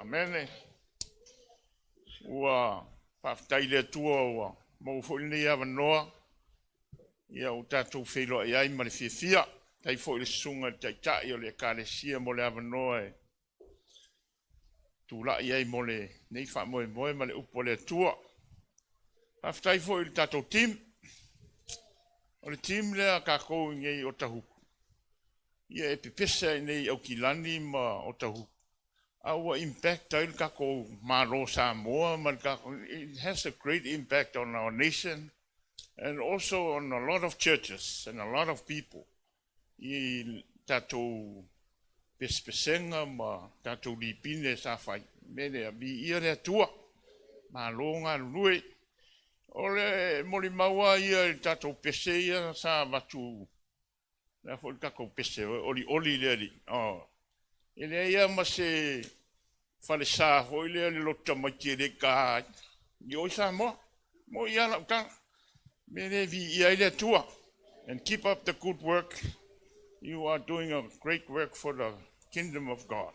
Amene. Ua faafetai i le Atua ua maua foi lenei avanoa, ia ua tatou feiloai ai ma le fiafia. Faafetai foi i le susuga i le Taitai o le Ekalesia mo le avanoa e tulai ai mo lenei faamoemoe ma le upu a le Atua. Faafetai foi i le tatou team. O le team lea a tatou i inei i Otahuhu, ia e pepese lava i inei i Aukilani ma Otahuhu, a ua impact ai le tatou Malo o Samoa ma le tatou, it has a great impact on our nation and also on a lot of churches and a lot of people i tatou pesepesega ma tatou lipine sa fai. Mea lea, viia le Atua, malo galulue. O le molimau lava ia i tatou pese ia sa avatu, le a foi le tatou pese olioli le alii, oh. E leai lava ma se falesa foi lea le lotu tamaiti e le ta ai. I o i Samoa, mo i ala lau tala. Me le viia ai le Atua. And keep up the good work. You are doing a great work for the kingdom of God.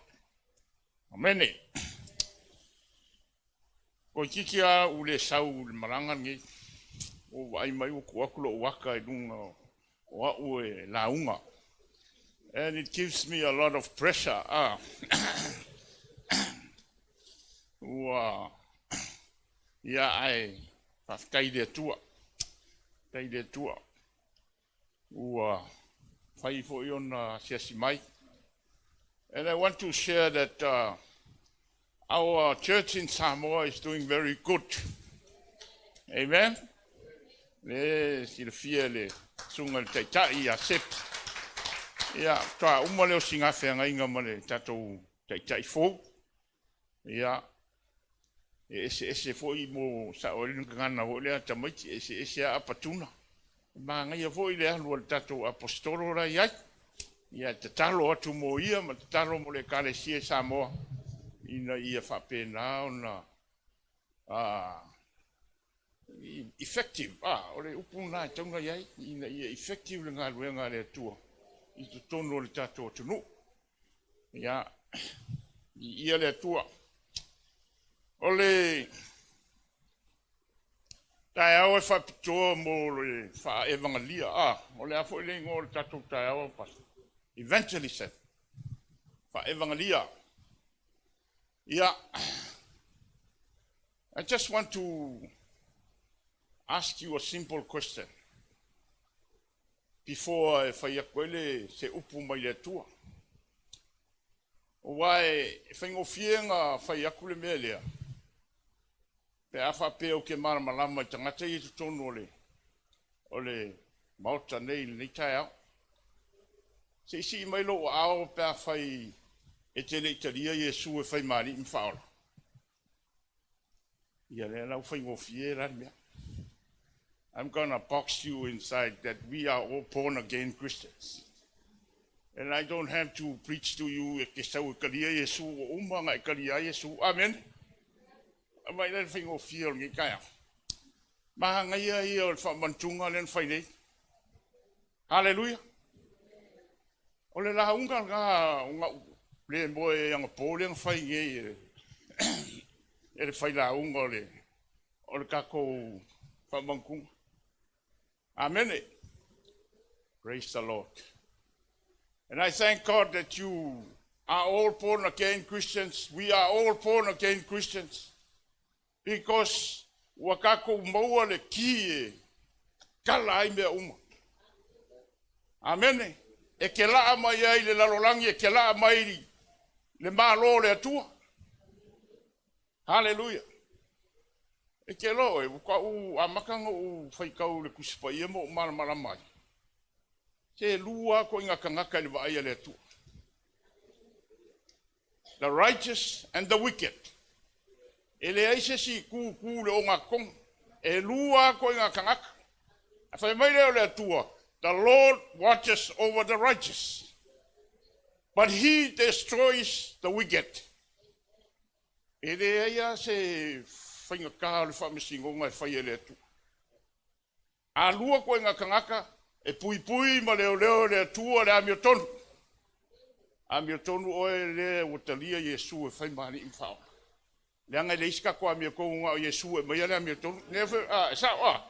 Amene. Toeitiiti lava ou le sau i le malaga lenei. Ua ou vaai mai ua tuu atu lou ata i luga o au e lauga. And it gives me a lot of pressure. Ah. Ua ia ae faafetai i le Atua. Faafetai i le Atua. Ua fai foi ona asiasi mai. And I want to share that our church in Samoa is doing very good. Amen. Le silafia le susuga i le Taitai ia Sepi. Ia, faatoa uma lea o sina feagaiga ma le tatou Taitai fou. Ia, e eseese foi mo sao ai le gagana foi lea tamaiti, e eseese lava apatuna. E manaia foi le alu a le tatou apostolo la i ai. Ia, tatalo atu mo ia ma tatalo mo le Ekalesia i Samoa ina ia faapena ona effective. Ah, o le upu lena e tauna i ai, ina ia effective le galuega a le Atua i totonu o le tatou atunuu. Ia, viia le Atua. O le taeao e faapitoa mo le faaevagalia. Ah, o le a foi le igoa o le tatou taeao, Pastor? Evangelism. Faaevagalia. Ia, I just want to ask you a simple question before e fai atu ai le se upu mai le Atua. Aua e faigofie na fai atu le mea lea, pe a faapea ou te malamalama i tagata ia i totonu o le maota nei i lenei taeao. Se i sii mai lou aao pe a fai e te le i talia Iesu e fai ma alii ma faaola. Ia lea la ua faigofie la le mea. I'm gonna box you inside that we are all born again Christians. And I don't have to preach to you e te sau e talia Iesu ua uma na e talia ai Iesu. Amen. Mai la le faigofie o lenei taeao. Manaia ia o le faamantuga lea na fai nei. Haleluia. O le lauga lena o gau le moe anapo lea na fai nei e le failauga o le tatou faamantuga. Amene. Praise the Lord. And I thank God that you are all born again Christians. We are all born again Christians. Because ua tatou maua le ki e kala ai mea uma. Amene. E ke laa mai ai le lalolagi, e ke laa mai le malo o le Atua. Haleluia. E ke loa e, ua u amata na ou faitau le Tusi Paia ma ou malamalama ai. Se lua ko inga tagata i le vaai a le Atua. The righteous and the wicked. E leai se isi tu le ogatotonu. E lua ko inga tagata. A fai mai lea o le Atua, "The Lord watches over the righteous, but he destroys the wicked." E leai a se faigata o le faamasinoga e fai e le Atua. A lua ko inga tagata, e puipui ma leoleo le Atua le amiotonu. Amiotonu oe lea ua talia Iesu e fai ma Alii ma Faaola. Leaga e leai se tatou amiotonu na o Iesu e aumaia le amiotonu. E sao a?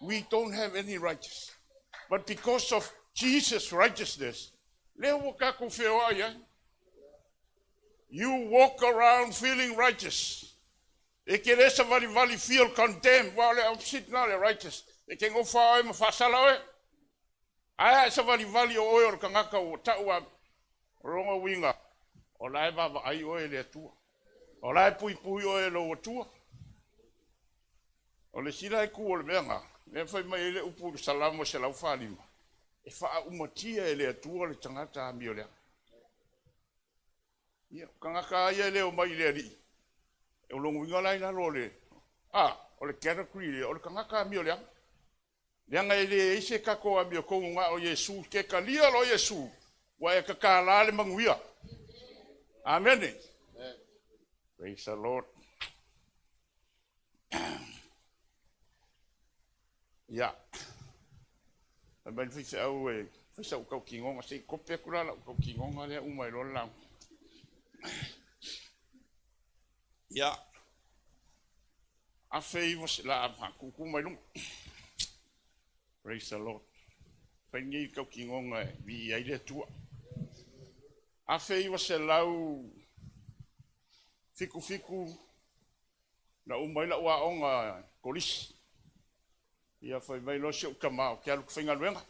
We don't have any righteous. But because of Jesus' righteousness, lea ua tatou feoai ai. You walk around feeling righteous. E te le savalivali feel condemned, aua o le opposite lena o le righteous. E te nofo lava oe ma faasala oe. Ae a e savalivali o oe o le tagata ua tau a. O lona uiga, o la e vaavaai oe e le Atua. O la e puipui oe e lou Atua. O le isi la itu o le mea lena, lea e fai mai ai le upu i le Salamo 145, e faaumatia e le Atua le tagata amioleaga. Ia, o tagata lava ia e le omai i le Alii, o lona uiga la i lalo o le, a, o le category lea, o le tagata amioleaga. Leaga e leai se tatou amiotonu na o Iesu, e te talia loa Iesu, ua e tatala le manuia. Amene. Praise the Lord. Ia. Fai mai le faifeau e fai sau tautinoga, se i kope atu la lau tautinoga lea uma ai loa le lauga. Ia. 1900 la tutu mai luga. Praise the Lord. Fai nei tautinoga e viia ai le Atua. 1977 na uma ai lau aoga kolisi. Ia fai mai loa si ou tama ou te alu ou te faigaluega.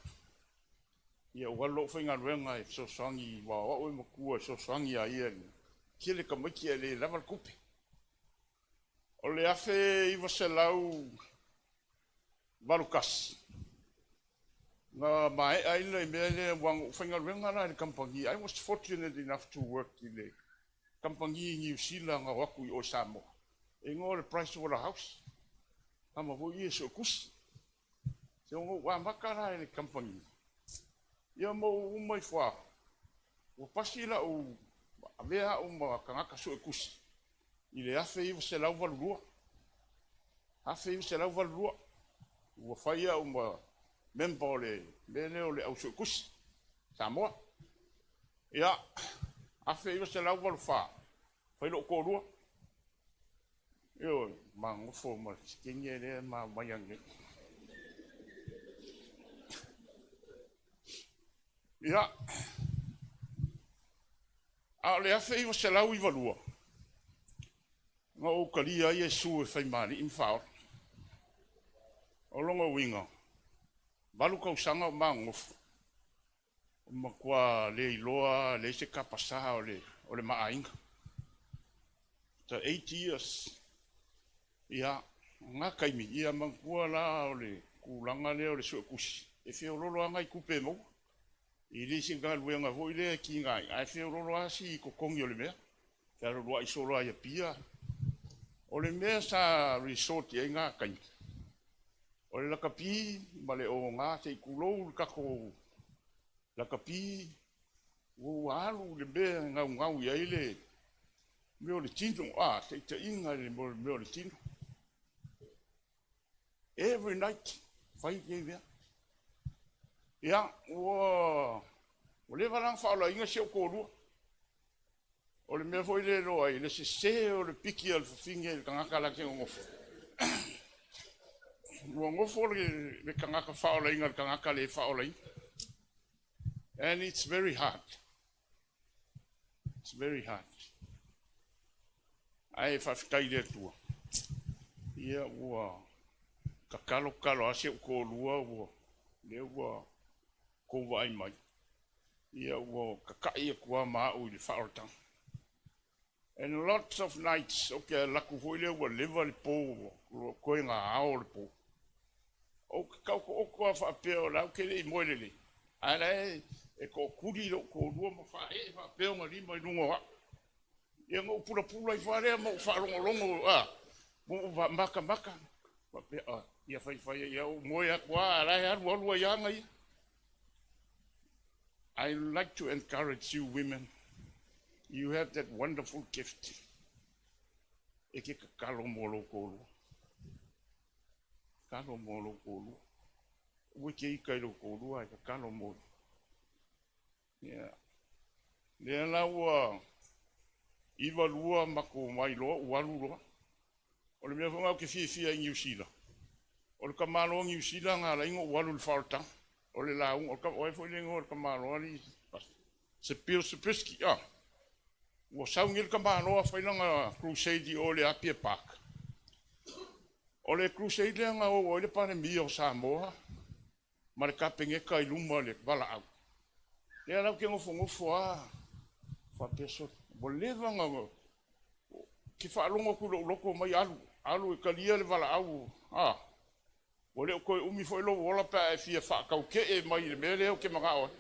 Ia ou alu loa ou faigaluega e fesoasoani aua o au e matua e fesoasoani ia ia i le tele tamaiti ae le lava le tupe. O le 1981 na maea ai le mea lea aua na ou faigaluega la i le kamupani. I was fortunate enough to work i le kamupani i Niu Sila na o atu i o i Samoa. E igoa o le Price Waterhouse. Tama foi ia e suetusi. So na ou amata la i le kamupani. Ia ma ou uma ifo lava, ua pasi lau avea au ma tagata suetusi i le 1982. 1982 ua fai au ma member o le mea lea o le au suetusi Samoa. Ia, 1984, fai lou toalua. Ioe, ma nofo ma le teine lea ma omai ananei. Ia, a o le 1992, na ou talia ai Iesu e fai ma Alii ma Faaola. O lona uiga, 8 tausaga o ma nonofo, Matua le iloa, leai se tapasa o le, o le ma aiga. After 8 years, ia, o na taimi, ia manatua la o le tulaga lea o le suetusi, e feololo lava nai tupe e maua. E le se galuega foi lea e tiga ai, ae feololo lava si totogi o le mea. Fealualuai solo lava i Apia. O le mea sa resort i ai na taimi, o le lakapi ma le oga, se i tulou le tatou lakapi, ua alu i le mea e gaugau i ai le mea o le tino, a, taitaiga i le mea o le tino. Every night, fai lenei mea. Ia, ua leva la ona faaolaina si ou toalua. O le mea foi lea e iloa ai le sese o le piki a le fafine i le tagata la te nonofo. Ua nofo le tagata faaolaina i le tagata le faaolaina. And it's very hard. It's very hard. Ae faafetai i le Atua. Ia ua tatalo tatalo lava si ou toalua ua lea ua tou vaai mai. Ia ua tatai atu lava ma au i le faaolataga. And lots of nights, ou te alu atu foi lea ua leva le po, ua toe na ao le po. Ou te taotooto lava faapea o la ou te le i moe lelei, ae la e tootuli lou toalua ma faaee faapea ona lima i luga o au. Ia na ou pulapula ifo lava lea ma ou faalogologo, a, ma ou matamata, faapea, a, ia fai fai ia ou moe atu lava, ae la e alualu ai lava ia. I like to encourage you women. You have that wonderful gift. E te tatalo mo lou toalua. Tatalo mo lou toalua. Ua te ita i lou toalua e tatalo mo. Yeah. Lea la ua 92 matou omai loa ou alu loa. O le mea foi lena ou te fiafia ai i Niu Sila, o le tamaloa Niu Sila na ala ai ona ou alu i le faaolataga. O le lauga, o ai foi le igoa o le tamaloa alii, se Bill Subritzky, ah. Ua sau nei le tamaloa fai lana crusade i o i le Apia Park. O le crusade lea na o ai le Palemia o Samoa ma le Kapeneta i luma o le valaau. Lea la ou te nofonofo lava faapea, sole, ua leva ona ou te faalogo atu i lou loto mai alu, alu e talia le valaau, a, ua le o toe umi foi lou ola pe a e fia faatautee mai i le mea lea ou te manao ai.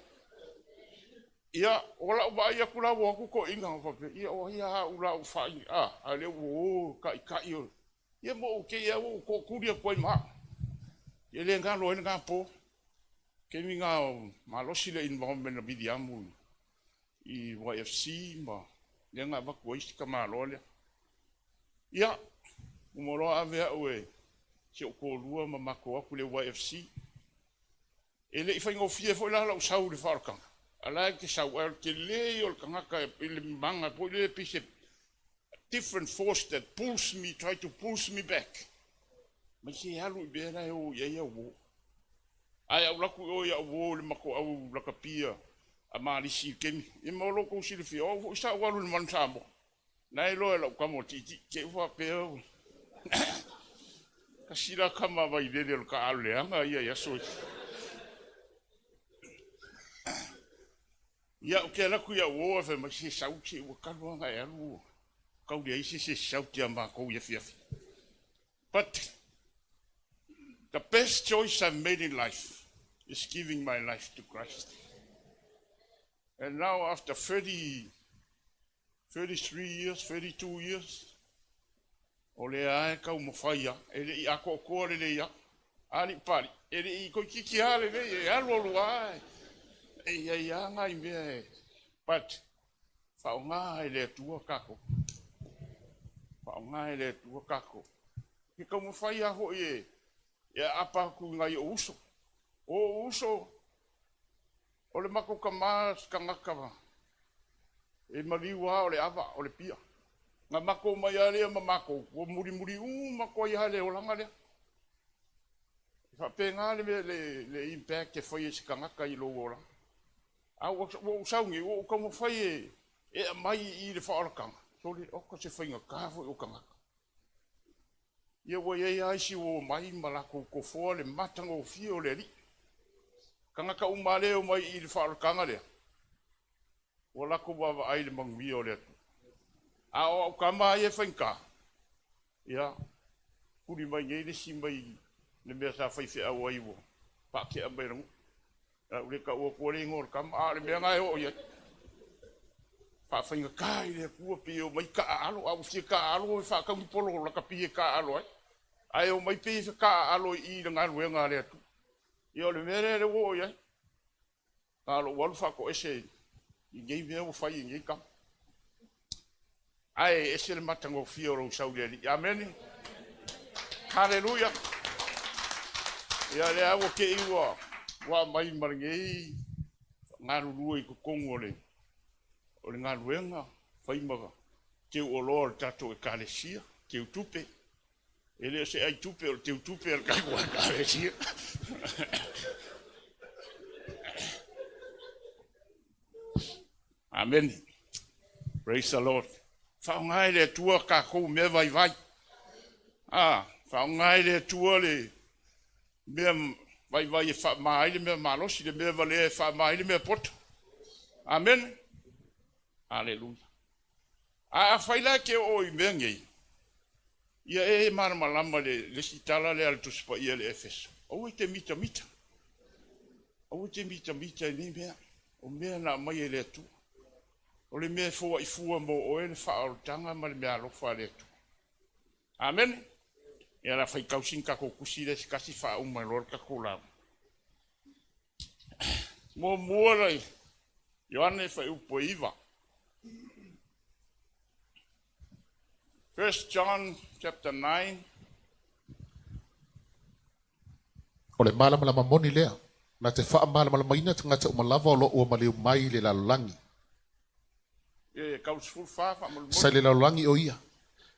Ia, o lau vaai atu la ua o atu toeaiina, ou faapea, ia o ai a au la ua fai, a, a o lea ua o taitai o, ia ma ou te i lava ua ou tootuli atu ai ma au. E le galo ai lena po. Taimi na o malosi le involvement a Viliamu i YFC ma lea na avatu ai si tamaloa lea. Ia, uma loa ave au e si ou toalua ma matou o atu i le YFC. E le i faigofie foi la lou sau i le faaolataga, a o la e te sau, ae o le tele ia o le tagata i le maga foi lele pei se different force that pulls me, try to pulls me back. Mai se alu i mea la e o i ai au uo. Ae a ou alu atu i o i au uo i le matou au lakapia a Malisi i le taimi, ia mo lo outou silafia, o au foi sa ou alu i le Manu Samoa. Na e iloa e lau tama o Tiitii, te i ua faapea, tasi la tama vailele o le taaalo leaga ia i aso ia. Ia, ou te alu atu i au uo ae fai mai, se sau, se ua talu lava ona e alu ua tau leai se isi e shout ia matou i afiafi. But the best choice I've made in life is giving my life to Christ. And now after 30, 33 years, 32 years, o lea lava e taumafai lava, e le i atoatoa lelei lava. Alii pali, e le i toeitiiti lava lelei, e alu alu lava, e i ai lava nai mea e, but faaaoga e le Atua tatou. Faaaoga e le Atua tatou. E taumafai lava foi e aapa atu i nai ou uso. O ou uso, o le matou tama se tagata e maliu lava o le ava, o le pia. Na matou omai lava lea ma matou, ua mulimuli uma atu ai lava le olaga lea. E faapena le mea, le impact e fai e se tagata i lou olaga. A ua ou sau nei, ua ou taumafai e aumai i i le faaolataga, sole, oka se faigata foi o tagata. Ia ua i ai lava isi ua omai ma latou tofoa le matagofie o le Alii. Tagata uma lava lea e omai i le faaolataga lea, ua latou vaavaai i le manuia o le Atua. A o au tama lava ia e faigata, ia, tuli mai nei le isi mai le mea sa faifeau ai ua faatea mai e le nuu. O le a ou le taua atua le igoa o le tama, a o le mea lena e oo i ai. Faafaigata i le Atua pei e omai taaalo, a ua fia taaalo e faatau ni polo lakapi e taaalo ai. Ae omai pei e taaalo i i i le galuega a le Atua. Ia o le mea lea ua oo i ai. Na o lou alu faatoese i nei mea ua fai e nei tama. Ae ese le matagofie o lou sau i le Alii. Amene. Haleluia. Ia lea ua te i ua aumai ma lenei galulue i totonu o le galuega, fai ma teuoloa o le tatou ekalesia, teutupe. E le o se aitupe o le teutupe o le tatou ekalesia. Amene. Praise the Lord. Faaaoga e le Atua tatou mea vaivai. Ah, faaaoga e le Atua le mea vaivai e faama ai le mea malosi, le mea valea e faama ai le mea poto. Amene. Aleluia. A afai la e te oo i mea nei, ia e malamalama le isi tala lea a le Tusi Paia i le Efeso. Aua e te mitamita. Aua e te mitamita i nei mea. O mea na aumai e le Atua. O le mea e foai fua mo oe le faaolataga ma le meaalofa a le Atua. Amene. Ia la faitau sina tatou tusi lea se tasi faauma ai loa le tatou lauga. Muamua la Ioane fuaiupu e 9. 1 John chapter 9. O le malamalama moni lea, na te faamalamalamaina tagata uma lava o lo o ua maliu mai i le lalolagi. E tau 14 faamolemole. Sa i le lalolagi o ia.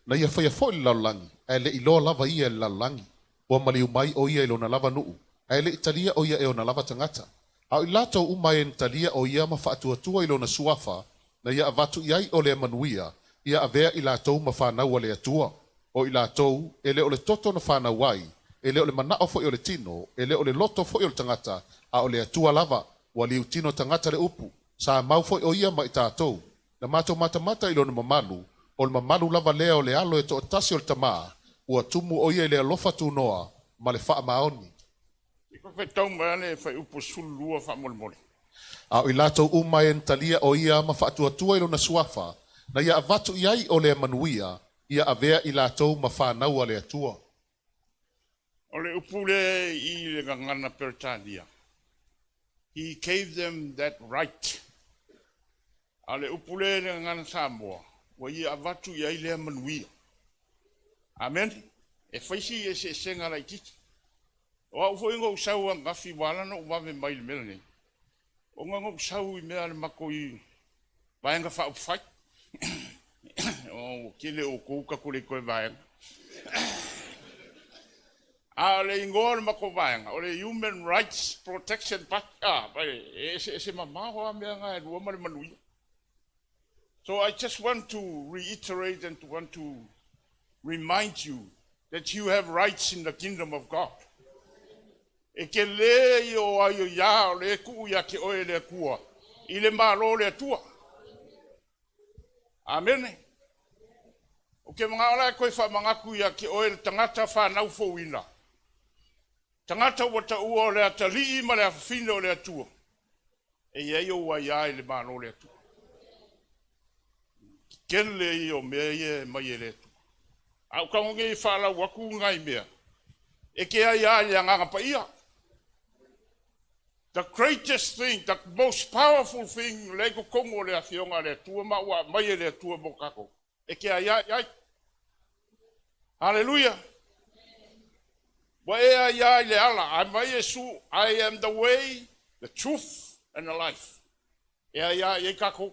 Na ia faia foi le lalolagi, ae le i iloa lava ia e le lalolagi. Ua maliu mai o ia i lona lava nuu, ae le i talia o ia e ona lava tagata. A o i latou uma e na talia o ia ma faatuatua i lona suafa, na ia avatu i ai o lea manuia, ia avea i latou ma fanau a le Atua. O i latou, e le o le toto na fanau ai, e le o le manao foi o le tino, e le o le loto foi o le tagata, a o le Atua lava. Ua liutino tagata le upu. Sa mau foi o ia ma i tatou. Na matou matamata i lona mamalu, o le mamalu lava lea o le alo e toatasi o le Tama, ua tumu o ia i le alofa tunoa ma le faamaoni. I ko faitau mai le fuaiupu 12 faamolemole. A o i latou uma e na talia o ia ma faatuatua i lona suafa, na ia avatu i ai o lea manuia, ia avea i latou ma fanau a le Atua. O le upu lea i le gagana Peretania. He gave them that right. A o le upu lea i le gagana Samoa, ua ia avatu i ai lea manuia. Amen. E fai si eseesega laitiiti. O au foi na ou sau ananafi ua ala ona ou vave mai i le mea lenei, ona na ou sau i mea a le matou i Vaega Faaupufai. Ua tele outou tatou le toe vaega. A o le igoa o le matou vaega, o le Human Rights Protection Party. Ah, e eseese mamao lava mea na e lua ma le manuia. So I just want to reiterate and to want to remind you that you have rights in the kingdom of God. E ke le i o ai o ia o le tuu ia te oe le Atua, i le malo le Atua. Amene. O ke mga ola e koe whamangaku ia ke oe le tagata whanau fouina. Tagata ua taua o le atalii ma le afafine o le Atua. E iai ou aiā i le malo le Atua. Kele i o mea ia e mai e le Atua. A o tago nei whaalau aku ngai mea. E ke ai a i le Agaga Paia. The greatest thing, the most powerful thing, le totonu o le afioga a le Atua ma ua mai e le Atua mo kākou. E ke ai ai ai. Hallelujah. Ua e ai ai le ala, ai mai Iesu, "I am the way, the truth and the life." E ai ai ai kākou.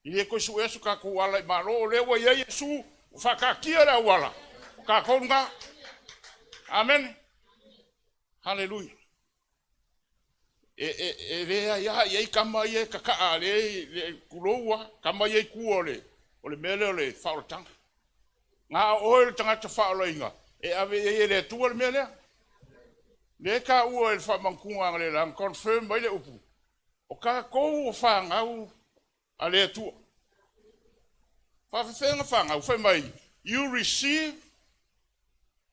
I le koe su e su kākou ala i malo, o lea ua iai Iesu, ua whakaatia le auala. O kākou ngā. Amen. Hallelujah. E le ai ai ai kama ia e kakaa le kuloua, kama ia i kua o le mea lea o le whaolatanga. Ngā oe le tagata whaolainga, e ave i e le Atua le mea lea. Le ka ua e le whamankunga le lang, confirm mai le upu. O kākou o whāngau a le Atua. Whaafewhenga whāngau, whai mai, you receive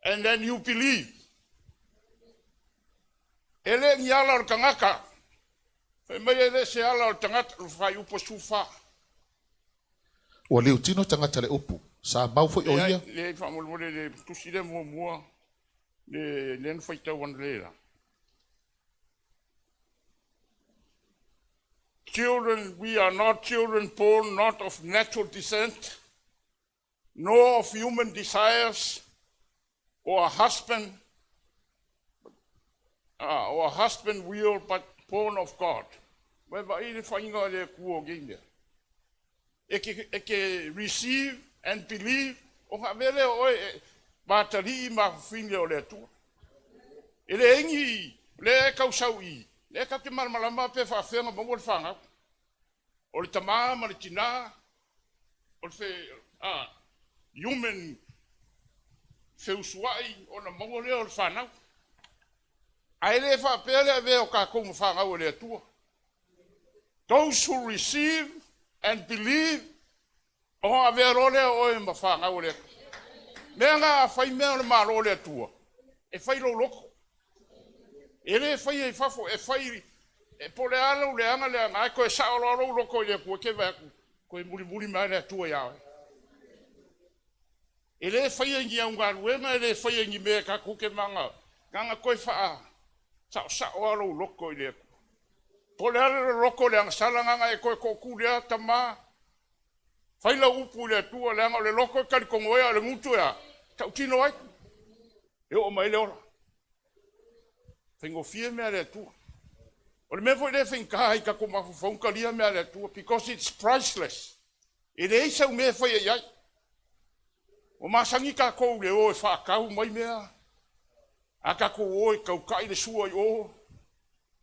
and then you believe. E le ni ala o le tangata. Fai mai e le se ala o le tangata, le fuaiupu 14. Ua liutino tagata le upu. Sa mau foi o ia. Le faamolemole le tusi le muamua, le na faitau ana le la. Children, we are not children born not of natural descent, nor of human desires, or a husband will, but born of God. Wai vai le whainga le kua o geinga. E ke receive and believe, o ngā mele o oe, mātali ma whine o le Atua. E le engi, le e kausau i, le e kau te malamalama pe whaawhenga maua le whangau. O le tamā ma le tinā, o le whe, human feusuai o na maua lea o le whanau. A e le whaapea le avea o kākou ma whangau e le Atua. Those who receive and believe, o avea loa lea o oe ma whangau e le Atua. Mea ngā whai mea o le malo le Atua, e whai lou loko. E le whai e fafo, e whai, e po le ala u le anga le anga, ai koe sao loa lou loko i le Atua, ke vai aku, koe muri muri mai le Atua ia oe. E le whai e ngi au galuega, e le whai e ngi mea ka kuke manga, nganga koe whaa, sao sao a lou loko i le Atua. Po le ala le loko le anga sala nganga e koe koku lea tama, whai lau upu i le Atua, le anga o le loko e karikongo ea, o le ngutu ea, tautino ai. E o mai le ora. Whaingofie mea le Atua. O le mea foi le whaingaha i kako mafaufauga lia mea le Atua, because it's priceless. E leai sau mea e faia i ai. Ua masani tatou i le o e faatau mai mea, a tatou o e tautai le sua i o,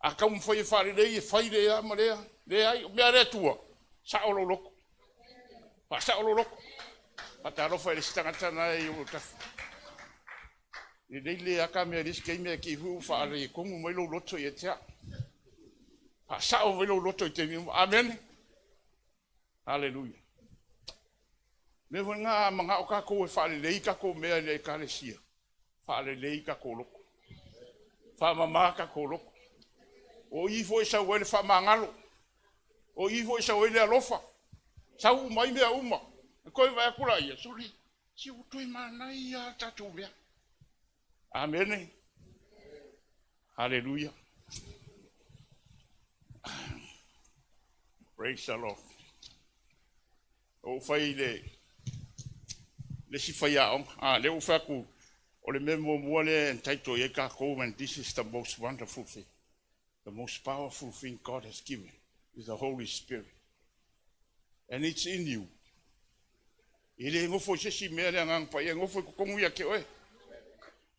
a taumafai e faalelei e fai lea ma lea. Leai, o mea a le Atua, sao lou loto. Faasao lou loto. Faatalofa i le isi tagata na e i ou autafa. Lelei le ata mea i le isi taimi ae te i foi ua faaletonu mai lou loto ia te au. Faasao mai lou loto i taimi uma. Amene. Haleluia. Mea foi lena a manao tatou e faalelei tatou mea i le ekalesia, faalelei tatou loto. Faamama tatou loto. O i foi e sau ai le faamagalo. O i foi e sau ai le alofa. Sau uma ai mea uma. E toe vaai atu laia, sole, se ua toe manaia lava le tatou mea. Amene. Haleluia. Praise the Lord. Ou fai i le isi faiaoga, a lea ua fai atu, o le mea muamua lea e entitle i ai tatou, and this is the most wonderful thing, the most powerful thing God has given is the Holy Spirit. And it's in you. E le nofo i se isi mea le Agaga Paia, e nofo i totonu ia te oe.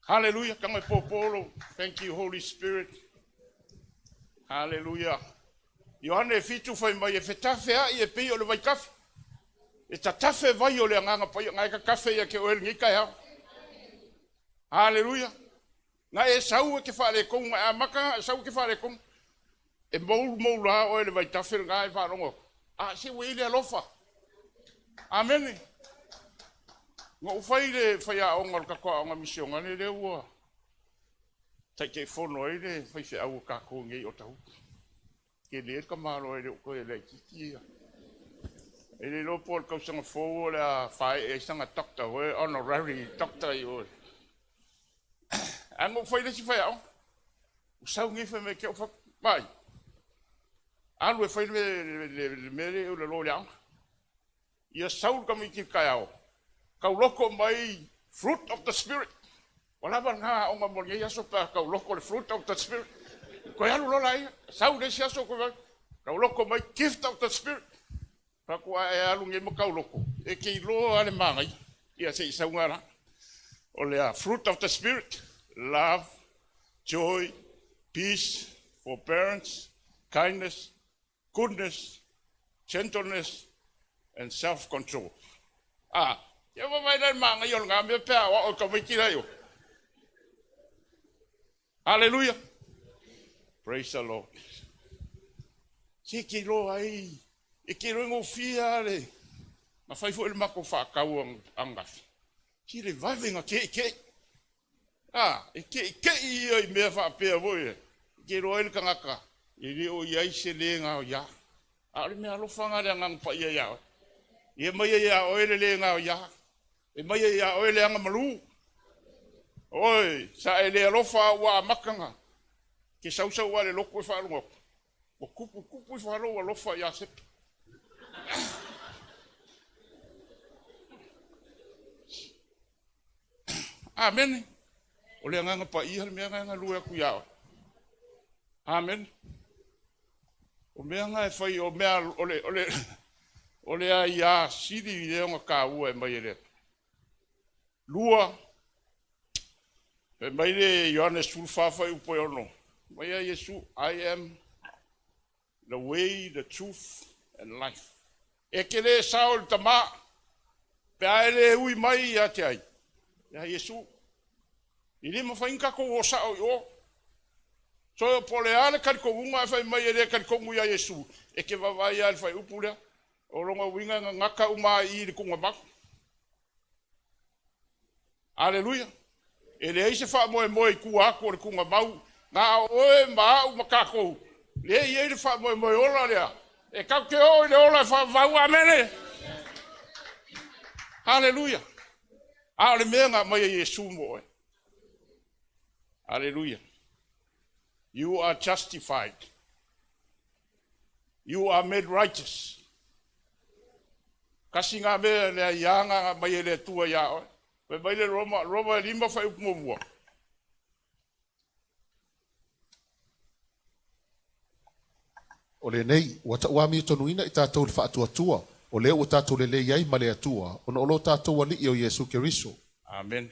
Hallelujah, tago e pōpō lou. Thank you, Holy Spirit. Hallelujah. Ioane 7 fai mai e fetafea'i e pei o le vaitafe. E tatafe vai o le Agaga Paia, na e tatafe ia te oe lenei taeao. Hallelujah. Na e sau e te faaletonu, na e amata na e sau e te faaletonu. E moulmoulā oe i le vaitafe lena e faalogo atu. A se ua i ai le alofa. Amene. Na ou fai le faiaoga o le tatou aoga misionale lea ua Taitaifono ai le faifeau o tatou nei i Otahuhu. Tele le tamaloa e le o toe laitiiti ia. E le iloa po o le tausaga fou o le a faaee ai sana doctor, oe honorary doctor i oe. Ae na ou fai le isi faiaoga. Ua sau nei fai mai ke au fai, vai. Alu e fai le mea lea i lalo o le aoga. Ia sau le tamaiti i le taeao, tauloko mai fruit of the spirit. Ua lava lena aoga mo lenei aso pe a tauloko le fruit of the spirit. Toe alu loa laia, sau le isi aso toe tauloko mai gift of the spirit. Fai atu a e alu nei ma tauloko, e te iloa lava le manaia. Ia se i sau la. O le fruit of the spirit, love, joy, peace, forbearance, kindness, goodness, gentleness and self control. A, ia vaavaai la i le manaia o lena mea pe a aoao i tamaiti la i o. Hallelujah. Praise the Lord. Se ke iloa ai, e ke iloa gofie lava le, na fai foi le matou faatau ananafi. Se le vave na ke'ike'i. A, e ke'ike'i ia i mea faapea foi e ke iloa ai le tagata e le o i ai se le gaoiā. A o le meaalofa lena a le Agaga Paia iā oe. E aumai ai iā oe le le gaoiā. E aumai ai iā oe le agamalu. Oi, sa e le alofa a ua amata na ke sausau lava i le lotu e faalogo atu. Ua tuputupu ifo lava lou alofa ia Sepe. Amene. O le Agaga Paia le mea lena e galue atu iā oe. Amene. O mea na e fai, o mea, o le, o le, o le aiā sili lea ona taua e aumai e le Atua. Lua, fai mai le Ioane 14 fuaiupu e 6, mai ia Iesu, I am the way, the truth and life. E te le sao i le Tama, pe a e le ui mai ia te ai? Ia Iesu. E le mafai ona tatou o sao i o. So po o le a le talitonuga ae fai mai e le talitonu ia Iesu, e te vaavaai lava i le fuaiupu lea. O lona uiga e gagata uma lava i i i le tuugamau. Aleluia! E leai se faamoemoe i tua atu o le tuugamau, na o oe ma au ma tatou, lea e i ai le faamoemoe ola lea, e tatou te oo i le ola e faavavau. Amene! Aleluia! A o le mea na aumai e Iesu mo oe. Aleluia! You are justified. You are made righteous. Kasi ngā mea le aiā ngā ngā mai e le Atua iā oe. Fai mai le Roma, Roma e 5 fuaiupu muamua. O lenei, ua tauamiotonuina i tatou le faatuatua O lea ua tatou lelei ai ma le Atua, ona o lo tatou Alii o Iesu Keriso. Amene.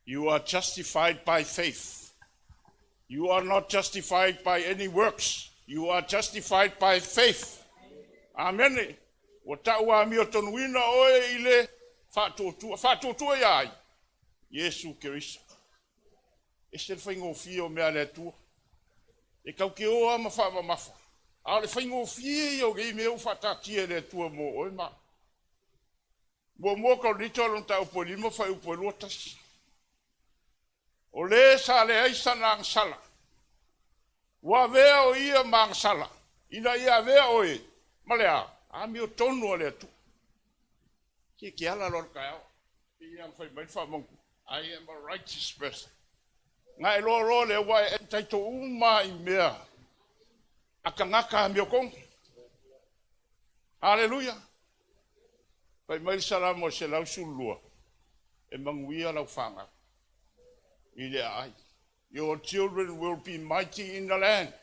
You are justified by faith. You are not justified by any works. You are justified by faith. Amene. Ua tau amiotonuina oe i le faatuatua. Faatuatua ia ai? Iesu Keriso. E ese le faigofie o mea a le Atua. E tau te o lava ma faamamafa, a o le faigofie ia o nei mea ua faataatia e le Atua mo oe ma au. Muamua Korinito lona mataupu e 5 fuaiupu e 21. O le sa leai sana agasala, ua avea o ia ma agasala, ina ia avea oe ma le a? Amiotonu a le Atua. Se e te ala loa i le taeao, pei lava ona fai mai le faamautu, I am a righteous person. Na e loa loa lea ua e entitle uma lava i mea a tagata amiotonu. Haleluia! Fai mai le Salamo e 112, E manuia lau fanau i le aai. Your children will be mighty in the land.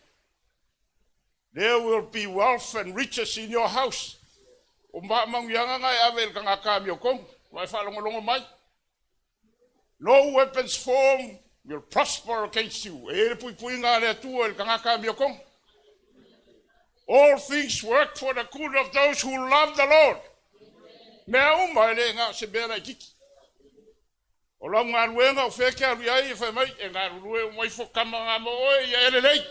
There will be wealth and riches in your house. O maamanuiaga na e ave i le tagata amiotonu, ua e faalogologo mai. No weapons formed will prosper against you. E i ai le puipuiga a le Atua i le tagata amiotonu. All things work for the good of those who love the Lord. Mea uma e le na o se mea laititi. O lau galuega o fea e te alu i ai e fai mai e galulue uma ifo tama na mo oe ia e lelei.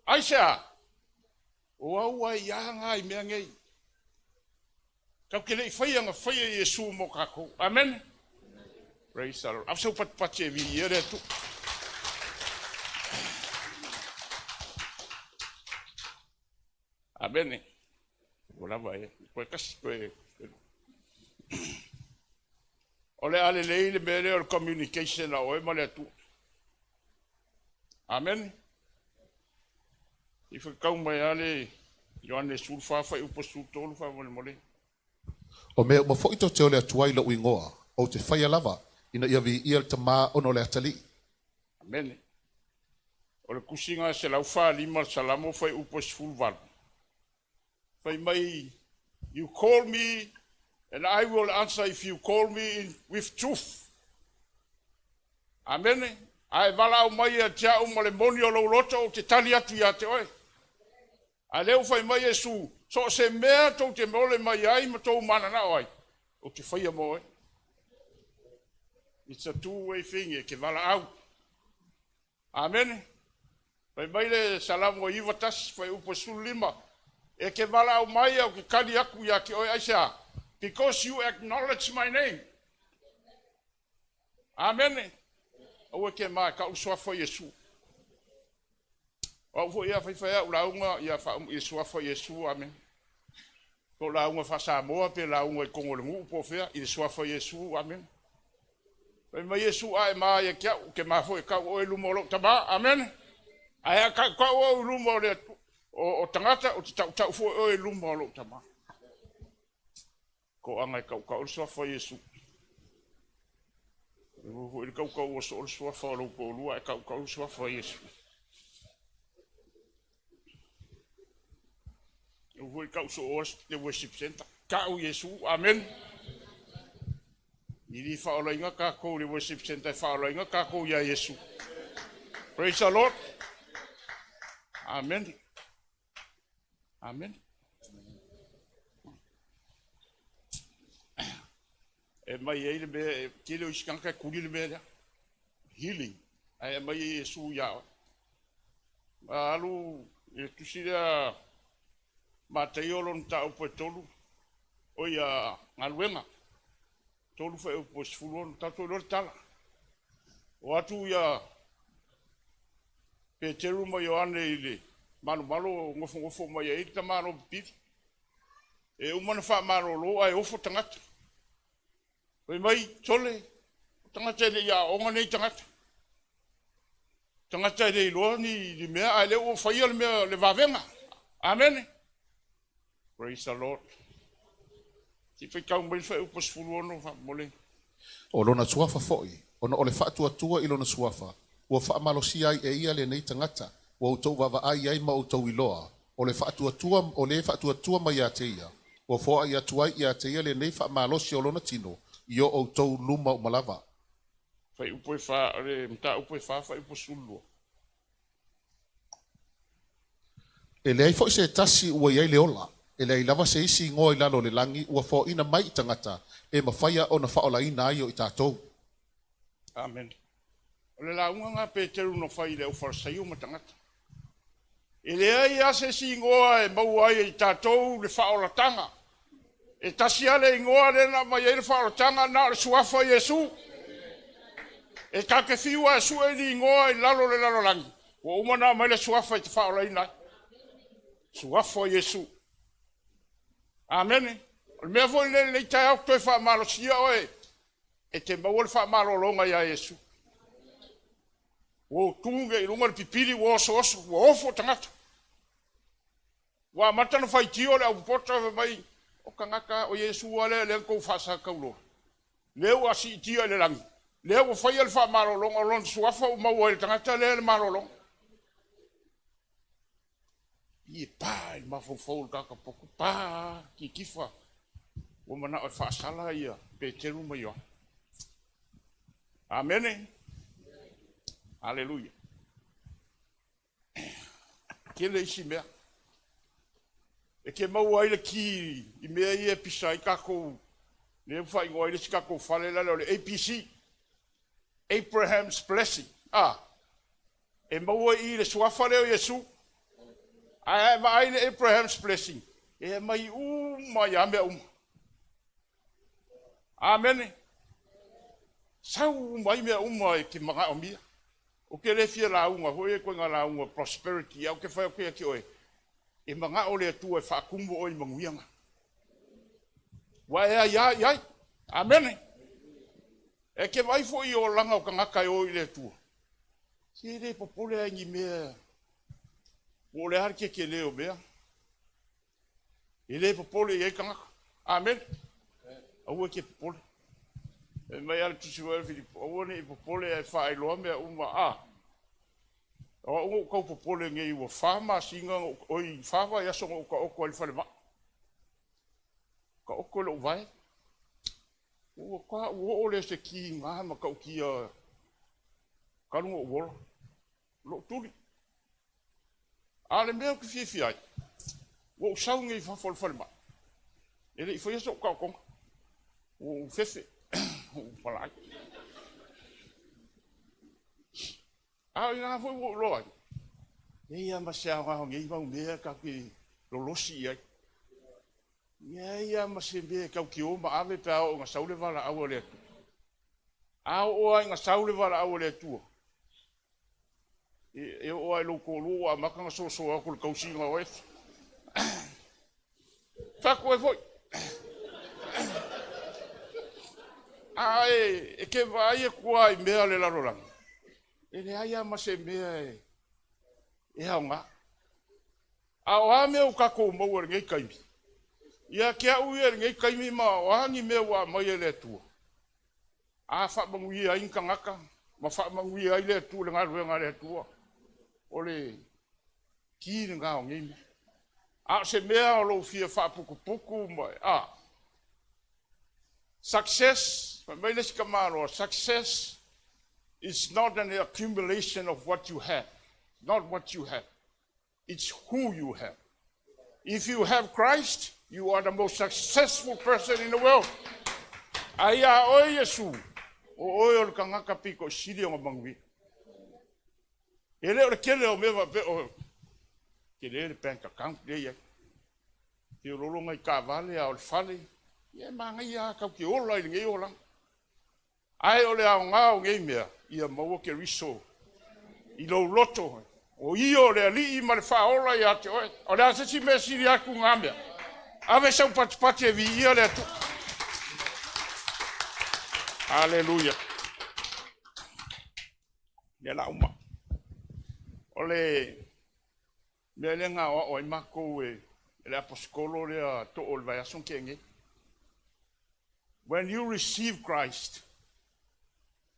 Aisea? O au ai ia ngā i mea nei. Tatou te le i faia na faia Iesu mo tatou. Amen. Praise the Lord. Ave sau patupati e viia le Atua. Amene. Ua lava e. Koe kasi, koe. O le a lelei le mea lea o le communication a oe ma le Atua. Amene. I whakau mai a le Ioane 14 fuaiupu 13 faamolemole. O mea uma foi tou te ole atu ai i lou igoa, ou te faia lava, ina ia viia le Tama ona o le atalii. Amene. O le tusiga 145 o le Salamo fuaiupu 18. Fai mai, You call me and I will answer if you call me in with truth. Amene. A e valaau mai ia te au ma le moni o lou loto, ou te tali atu ia te oe. A lea ua fai mai Iesu, so o se mea tou te ole mai ai ma tou mananao ai, ou te faia mo oe. It's a two-way thing, e te valaau. Amene. Fai mai le Salamo 91, fuaiupu 15, E te valaau mai ae ou te tali atu ia te oe, aisea? Because you acknowledge my name. Amene. Aua e te ma e tau le suafa o Iesu. O au foi a faifai au lauga ia faauma i le suafa o Iesu. Amene. Po o lauga faa-Samoa pe lauga i totonu o le nuu po o fea, i le suafa o Iesu. Amene. Fai mai Iesu, A e ma ia te au, ou te ma foi e tau oe i luma o lou Tama. Amene. Ae a tautau au i luma o le o, o tagata, ou te tautau foi oe i luma o lou Tama. Toaga e tautau le suafa o Iesu. E ua foi le tautau o soo le suafa o lou toalua, ae tautau le suafa o Iesu. E ua foi le tau soo le worship center. Tau Iesu, amen. I li faaolaina tatou i le worship center, e faaolaina tatou ia Iesu. Praise the Lord. Amen. Amen. E mai ai le mea, e tele o isi tagata e kuli le mea lea. Healing. Ae aumai e Iesu ia oe. A alu i le tusi lea Mataio lona mataupu e tolu, o ia galuega, tolu fuaiupu e 16, tatou iloa le tala. O atu ia Peteru ma Ioane i le malomalo o nofonofo mai ai le tamaloa pipili. E uma ona faamalolo ae ofo tagata. Fai mai, Sole, o tagata e le i aooga nei tagata. Tagata e le iloa ni, ni mea, ae lea ua faia le mea, le vavega. Amene. Praise the Lord. Se i faitau mai le fuaiupu 16 faamolemole. O lona suafa foi, ona o le faatuatua i lona suafa, ua faamalosia ai e ia lenei tagata, ua outou vaavaai i ai ma outou iloa. O le faatuatua, o le faatuatua mai ia te ia, ua foai atu ai ia te ia lenei faamalosi o lona tino i o outou luma uma lava. Fuaiupu e fa, o le mataupu e fa, fuaiupu 12. E leai foi se tasi ua i ai le ola, e leai lava se isi igoa i lalo o le lagi ua foaina mai i tagata e mafaia ona faaolaina ai o i tatou. Amene. O le lauga lena a Peteru na fai i le aufalesaio ma tagata. E leai lava se isi igoa e maua ai e i tatou le faaolataga. E tasi lava le igoa lea na aumai ai le faaolataga, na o le suafa o Iesu. E ta te fiu lava e sue ni igoa i lalo o le lalolagi, ua uma ona aumai le suafa e te faaolaina ai. Suafa o Iesu. Amene. O le mea foi lenei i lenei taeao ou te toe faamalosia oe e te maua le faamalologa ia Iesu. Ua ou tu nei i luga o le pipili ua osooso, ua ofo tagata. Ua amata ona faitio le aupopota fai mai, o tagata, o Iesu lava lea lea na tou faasatauloa, lea ua siitia i le lagi, lea ua faia le faamalologa, o lona suafa ua maua ai e le tagata lea le malologa. I e pa i le mafaufau o le tagata poto, pa kitifa, ua manao e faasala ia Peteru ma Ioane. Amene. Aleluia. Tele isi mea. E te maua ai le ki i mea ia e pisa ai tatou, lea ua faaigoa ai le isi tatou fale lale o le ABC, Abraham's Blessing. Ah, e maua i i le suafa lea o Iesu. Ae a e vaai i le Abraham's Blessing, e aumai uma ai lava mea uma. Amene. Sau uma ai mea uma e te manaomia. Ou te le fia lauga foi e ituaiga lauga prosperity, ae ou te fai atu ia te oe, e manao le Atua e faatumu oe i manuiaga. Ua e aiā i ai. Amene. E te vaai foi i olaga o tagata e o i le Atua. Se le popole lava i ni mea, po o le a le tetele o mea. E le popole i ai tagata. Amene. Aua e te popole. Fai mai lava le Tusi foi a Filipo, aua ne i popole ae faailoa mea uma. A, o au na ou tau popole nei ua fa masina, oi, fa vaiaso na ou taoto ai i le falemai. Taoto i lou vae. Ua ta ua oo lea i se kiga matautia talu ona ou ola. Lou tuli. A o le mea ou te fiafia ai, ua ou sau nei i fafo o le falemai, e le i faia sou taotoga, ua ou fefe, ua ou palai. A o ina foi ua ou iloa ai, leai lava ma se aoga o nei mau mea tatou te lolosi i ai. Leai lava ma se mea e tatou te o ma ave pe a oo ina sau le valaau a le Atua. A oo lava ina sau le valaau a le Atua, e oo lava i lou toalua ua amata ona soso atu i le tausiga o oe. Fai atu ai foi. A e te vaai atu lava i mea o le lalolagi, e leai lava ma se mea e aoga. A o a mea ua tatou maua i lenei taimi, ia te au ia i lenei taimi ma o a ni mea ua aumai e le Atua, a faamanuia ai ni tagata ma faamanuia ai le Atua, le galuega a le Atua, o le ki lena o nei mea. A o se mea o lou fia faaputuputu ma, a, success, fai mai le isi tamaloa, success is not an accumulation of what you have, not what you have. It's who you have. If you have Christ, you are the most successful person in the world. A iā oe Iesu, o oe o le tagata pito sili ona manuia. E le o le tele o mea faapea o tele le bank account lea i ai. Feoloolo nai taavale a o le fale, ia e manaia lava tatou te ola i lenei olaga. Ae o le aoga o nei mea, ia maua Keriso i lou loto, o Ia o le Alii ma le Faaola ia te oe. O le a se isi mea e sili atu na mea? Ave sau patipati e viia le Atua. Aleluia. Lea la uma. O le mea lea na aoao ai matou e le aposetolo lea too o le vaiaso na tea nei. When you receive Christ,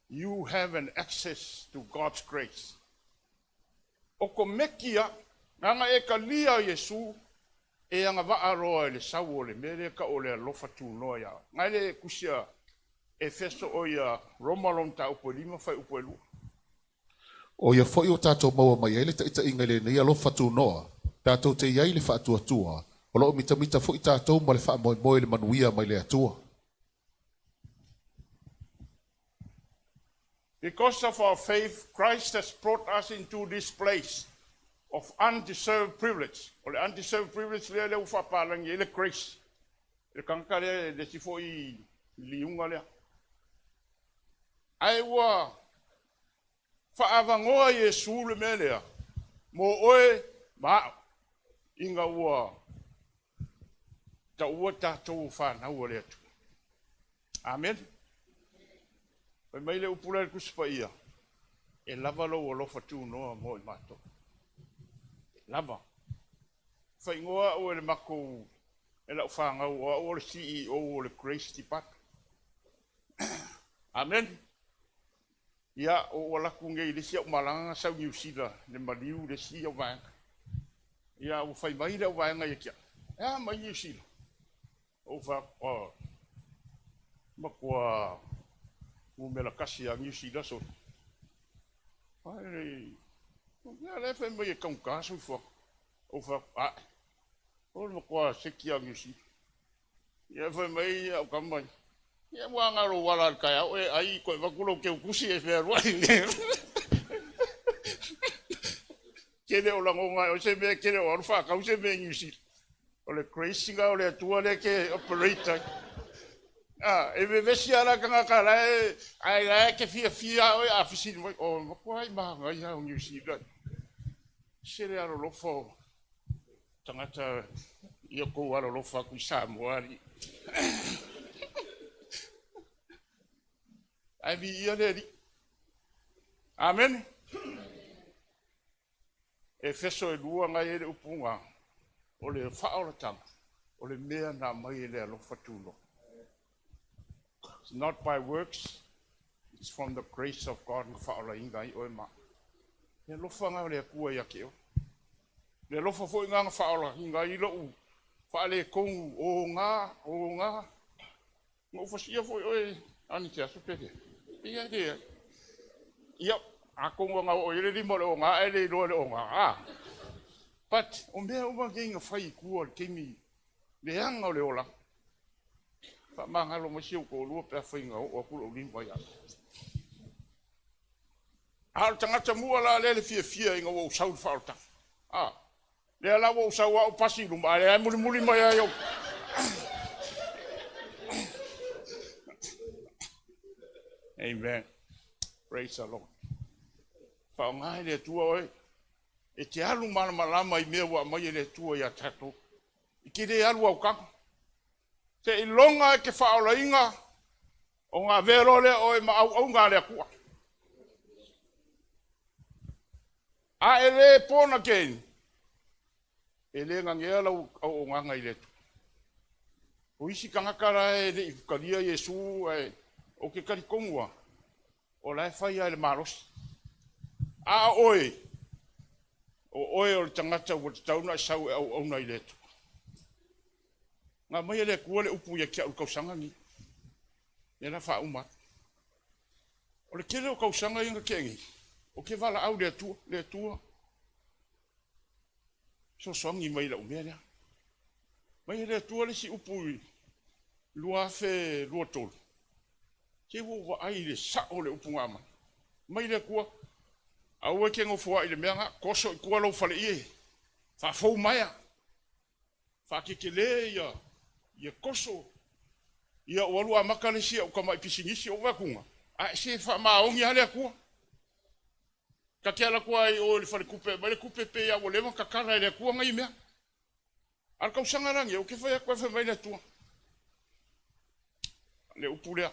you have an access to God's grace. Okomeki lava, Leaga e talia Iesu e agavaa loa i le sau o le mea lea e tau o le alofa tunoa ia oe. Na e le tusi a Efeso oi a Roma lona mataupu e 5 fuaiupu e 2. O ia foi ua tatou maua mai ai le taitaiga i lenei alofa tunoa, tatou te i ai i le faatuatua, o lo o mitamita foi tatou ma le faamoemoe i le manuia mai le Atua. Because of our faith, Christ has brought us into this place of undeserved privilege. O le undeserved privilege lea lea ua faapalagi ai le grace. Le tagata lea le isi foi liuga lea. Ae ua faaavanoa Iesu le mea lea mo oe ma au ina ua taua tatou fanau a le Atua. Amen. Fai mai le upu lea i le Tusi Paia, e lava lou alofa tunoa mo i matou. E lava. Faaigoa au e le matou, e lau fanau, o au o le CEO o le Grace Department. Amen. Ia, ua ou alu atu nei i le isi au malaga na sau i Niu Sila, le maliu le isi au vaega. Ia, ua fai mai le au vaega ia te au, e a mai Niu Sila? Ou fai atu, oh, matua numera tasi a Niu Sila soli. Ai, ia lea fai mai e taugata soifuaga. Ou fai atu, ae, o le matua seki a Niu Sila. Ia fai mai au tama, ia ua aga lou ala i le taeao e ai toe avatu lou teutusi e fealuai. Tele o lagona o se mea tele o alu faatau se mea i Niu Sila. O le grace na o le Atua lea ke operate ai. Ah, e vevesi lava la tagata la e, ae la e te fiafia oe a fesili mai, o matua ai manaia o Niu Sila. Se le alolofa o tagata ia tou alolofa atu i Samoa alii. Ae viia le Alii. Amene. Efeso e 2 na i ai le upu na, o le faaolataga, o le mea na aumai e le alofa tunoa. It's not by works, it's from the grace of God na faaolaina ai oe ma. Le alofa na o le Atua ia te oe. Le alofa foi na na faaolaina ai lou faaletonu o gā, o gā. Na ou fasia foi oe ani te aso pe leai. Ia leai. Ia, atonu ana oo i le lima o le oga ae le iloa le oga. Ah. But o mea uma nei na fai i tua i le taimi leaga o le olaga. Faamagalo mai si ou toalua pe afai na oo atu lou lima ia. A o le tagata mua la lea le fiafia ina ua ou sau i le faaolataga. Ah. Lea la ua ou sau au pasi i luma, a lea e mulimuli mai ai ou. Amen. Praise the Lord. Faaaoga e le Atua oe. E te alu malamalama i mea ua aumai e le Atua ia tatou. I te le alu autaga. Seiloga e te faaolaina ona avea loa lea oe ma auauna a le Atua. A e le born again, e le nanea lau auaunaga i le Atua. O isi tagata la e le i talia Iesu, ae ou te talitonu lava, o la e fai lava i le malosi. A o oe, o oe o le tagata ua tatau ona e sau e auauna i le Atua. Na aumai e le Atua le upu ia te au i le tausaga lenei. Lea la faauma atu. O le tele o tausaga ia na tea nei, ou te valaau i le Atua, le Atua, fesoasoani mai i lau mea lea. Mai e le Atua le isi upu i 2023, se ua ou vaai i le sao o le upu na aumai. Mai le Atua, aua e te nofoai i le mea na, toso i tua lou faleie, faafou maea. Faatetele ia ia toso ia ua alu amata le isi au tamai pisinisi ou vaai atu ae se faamaoni lava le Atua. Ta te alu atu lava i o i le faletupe e aumai le tupe pei lava ua leva ona tatala e le Atua nai mea. A o le tausaga la lenei ou te fai atu ai fai mai le Atua le upu lea.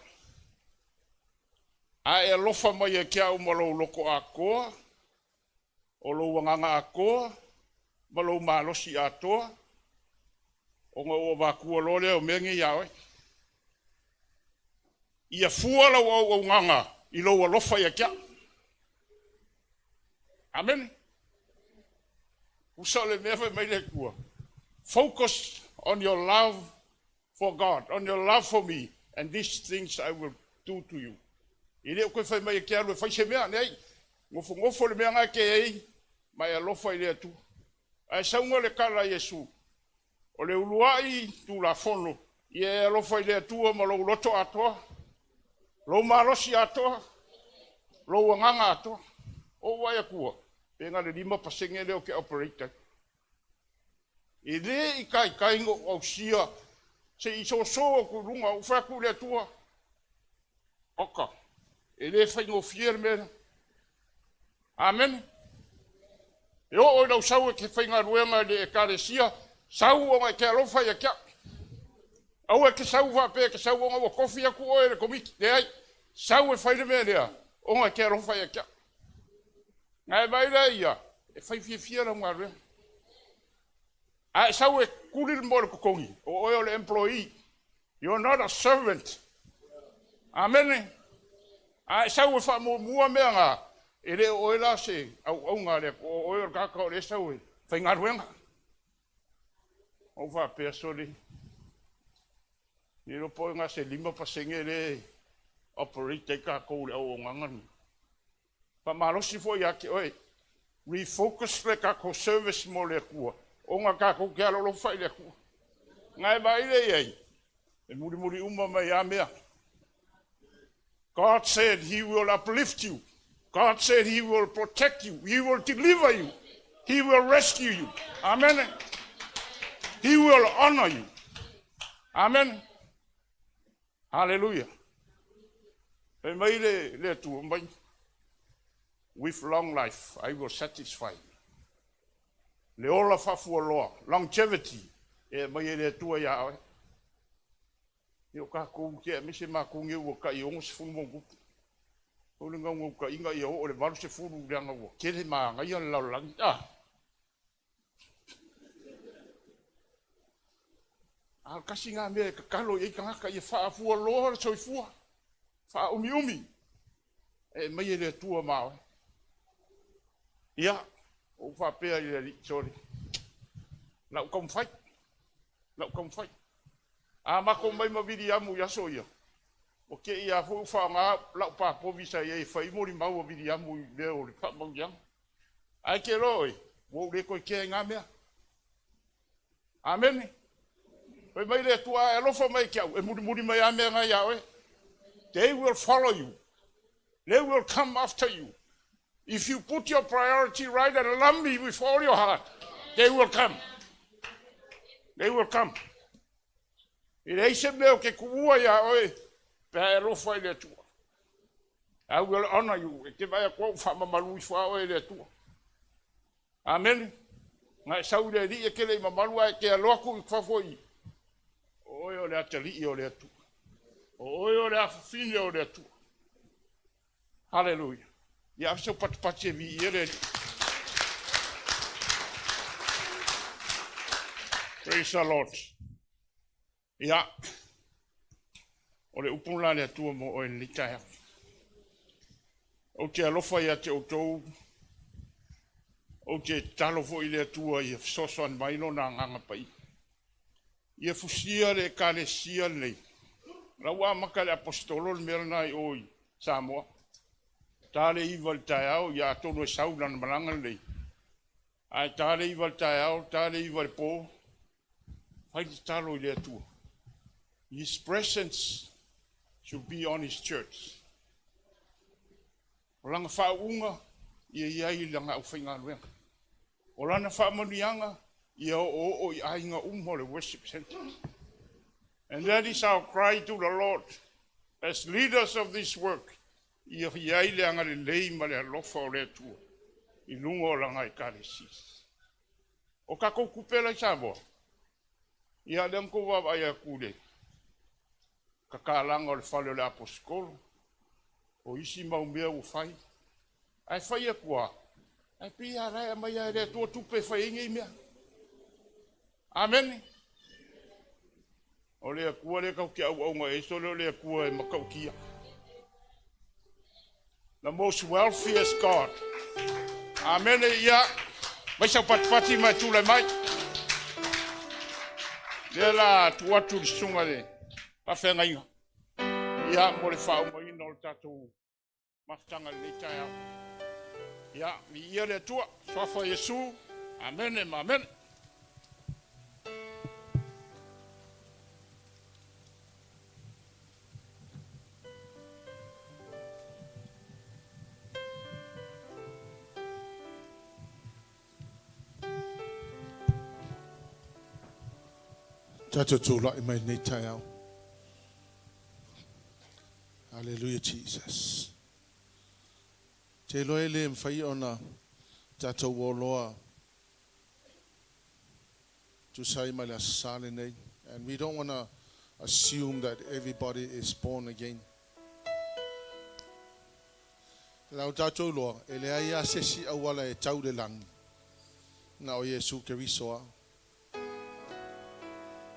A e alofa mai ia te au ma lou loto atoa, o lou agaga atoa ma lou malosi atoa, ona ou avatua loa lea o mea nei ia oe. Ia fua lau auaunaga i lou alofa ia te au. Amene. Usa o le mea fai mai le Atua, focus on your love for God, on your love for me, and these things I will do to you. E le o toe fai mai e te alu e fai se mea, leai, nofonofo le mea na e te ai, ma e alofa i le Atua. Ae sauga le tala a Iesu, o le uluai tulafono, ia e alofa i le Atua ma lou loto atoa, lou malosi atoa, lou agaga atoa. Ou vaai atua, pe na o le 5% lea ou te operate ai. E le i taitai ona ou ausia se i soso atu i luga, ou fai atu i le Atua, oka, e le faigofie le mea lea. Amene. E oo i lau sau e te faigaluega i le ekalesia, sau ona e te alofa ia te au. Aua e te sau faapea e te sau ona ua tofi atu oe e le komiti. Leai, sau e fai le mea lea ona e te alofa ia te au. Na e vaai lea ia, e fai fiafia lau galuega. A e sau e tuli le moa i le totogi, o oe o le employee. You are not a servant. Amene. A e sau e faamuamua mea na, e le o oe la se auauna a le Atua, o oe o le tagata o lea e sau e faigaluega. Ou faapea, sole, le iloa po o na se 5% lea e operate ai tatou i le auaunaga lenei. Faamalosi foi ia te oe, refocus le tatou service mo le Atua, ona tatou te alolofa i le Atua. Na e vaai lea i ai, e mulimuli uma mai lava mea. God said He will uplift you. God said He will protect you. He will deliver you. He will rescue you. Amen. He will honor you. Amen. Hallelujah. Fai mai le Atua mai, with long life I will satisfy you. Le ola faafualoa, longevity, e aumai e le Atua ia oe. Ia o tatou te aemaise matou nei ua tai 60 ma ona tupu. O le naunautaiga ia oo i le 80 leaga ua tele manaia le lalolagi. Ah. A o le tasi lena mea e tatalo i ai tagata ia faafualoa le soifua, faaumiumi e aumai e le Atua ma oe. Ia, ou faapea i le Alii, sole, lau taumafai, lau taumafai. A matou mai ma Viliamu i aso ia, ua te i lava foi ua faaaoga lau papovi sa i ai e fai ai molimau a Viliamu i mea o le faamanuiaga. Ae te iloa oe, ua ou le toe kea i na mea. Amene. Fai mai le Atua, a e alofa mai te au, e mulimuli mai lava mea na ia oe. They will follow you. They will come after you. If you put your priority right and love me with all your heart, they will come. They will come. E leai se mea o te tuua ia oe pe a e alofa i le Atua. I will honor you. E te vaai atu au faamamalu ifo a oe e le Atua. Amene. Na e sau i le Alii e te le i mamalu ae te alo atu i fafo i o oe o le atalii o le Atua. O oe o le afafine o le Atua. Haleluia. Ia ave sau patupati e viia le Alii. Praise the Lord. Ia, o le upu la a le Atua mo oe i lenei taeao. Ou te alofa ia te outou, ou te tatalo foi i le Atua ia fesoasoani mai Lona Agaga Paia. Ia fusia le Ekalesia lenei. O la ua amata e le Aposetolo le mea lena i o i Samoa. Ta le 9 i le taeao, ia atonu e sau i lana malaga lenei. Ae ta le 9 i le taeao, ta le 9 i le po, fai le tatalo i le Atua. His presence should be on His church. O lana faauuga ia i ai i lana aufaigaluega. O lana faamanuiaga ia oooo i aiga uma o le worship center. And that is our cry to the Lord as leaders of this work. Ia i ai le agalelei ma le alofa o le Atua i luga o lana ekalesia. O tatou tupe la i Samoa, ia lea na tou vaavaai atu i le tatalaga o le fale o le Aposetolo, o isi mau mea ua fai, ae fai atu lava, ae pei lava la e aumai lava e le Atua tupe e fai ai nei mea. Amene. O le Atua lea tatou te auauna i ai, sole o le Atua e matautia. The most wealthiest God. Amene. Ia, Mai sau patipati ma e tulai mai. Lea la tuu atu le susuga le faafeagaiga. Ia, mo le faaumaina o le tatou mafutaga i lenei taeao. Ia, viia le Atua, suafa o Iesu, amene ma amene. Tatou tulai mai lenei taeao. Hallelujah Jesus. Te iloa e le mafai ona tatou oloa tusa ai ma le Aso Sa lenei. And we don't want to assume that everybody is born again. Lau tatou iloa, e leai lava se isi auala e tau i le lagi, na o Iesu Keriso lava.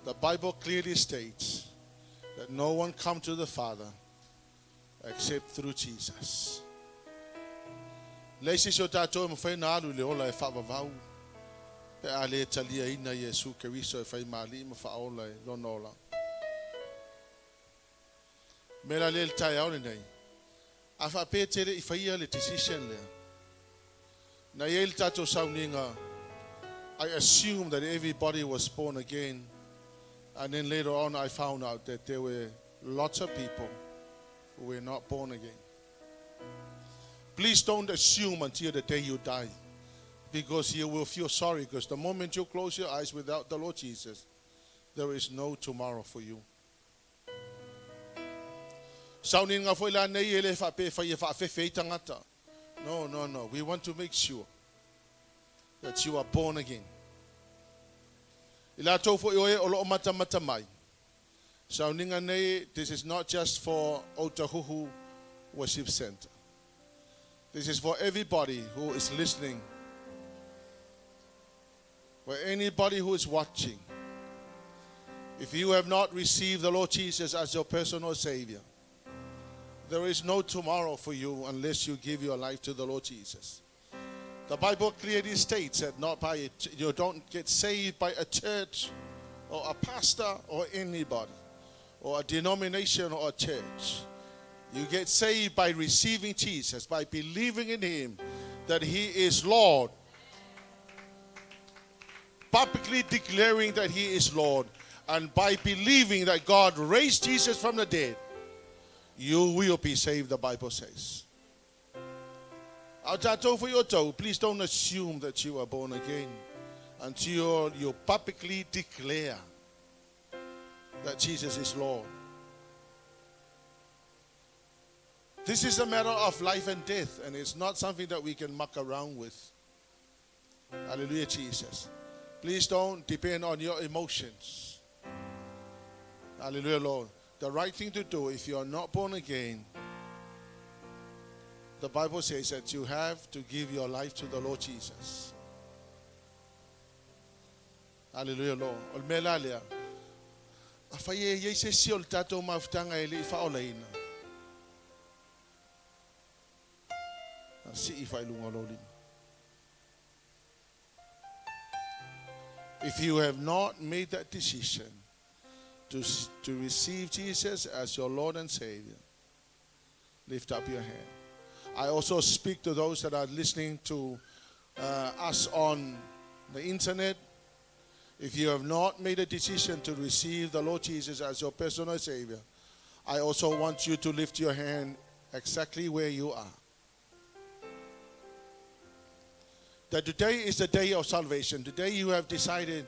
The Bible clearly states that no one come to the Father except through Jesus. Leai se isi o tatou e mafai ona alu i le ola e faavavau pe a le taliaina Iesu Keriso e fai ma Alii ma Faaola i lona ola. Mea la lea i le taeao lenei, a faapea e te le i faia le decision lea, na i ai le tatou sauniga, I assume that everybody was born again and then later on I found out that there were lots of people who were not born again. Please don't assume until the day you die because you will feel sorry because the moment you close your eyes without the Lord Jesus, there is no tomorrow for you. Sauniga foi la nei e le faapea e fai e faafefe ai tagata. No, no, no. We want to make sure that you are born again. I latou foi o e o lo o matamata mai, sauniga nei, this is not just for Otahuhu Worship Center. This is for everybody who is listening, for anybody who is watching. If you have not received the Lord Jesus as your personal Savior, there is no tomorrow for you unless you give your life to the Lord Jesus. The Bible clearly states that not by it, you don't get saved by a church or a pastor or anybody or a denomination or a church. You get saved by receiving Jesus, by believing in Him that He is Lord. Publicly declaring that He is Lord, and by believing that God raised Jesus from the dead, you will be saved, the Bible says. Please don't assume that you are born again until you publicly declare that Jesus is Lord. This is a matter of life and death, and it's not something that we can muck around with. Hallelujah, Jesus. Please don't depend on your emotions. Hallelujah, Lord. The right thing to do if you are not born again, the Bible says that you have to give your life to the Lord Jesus. Hallelujah, Lord. O le mea la lea, afai e i ai se isi o le tatou mafutaga e le i faaolaina, na sii faailuga o lou lima. If you have not made that decision to receive Jesus as your Lord and Savior, lift up your hand. I also speak to those that are listening to us on the internet. If you have not made a decision to receive the Lord Jesus as your personal Savior, I also want you to lift your hand exactly where you are. That today is the day of salvation. Today you have decided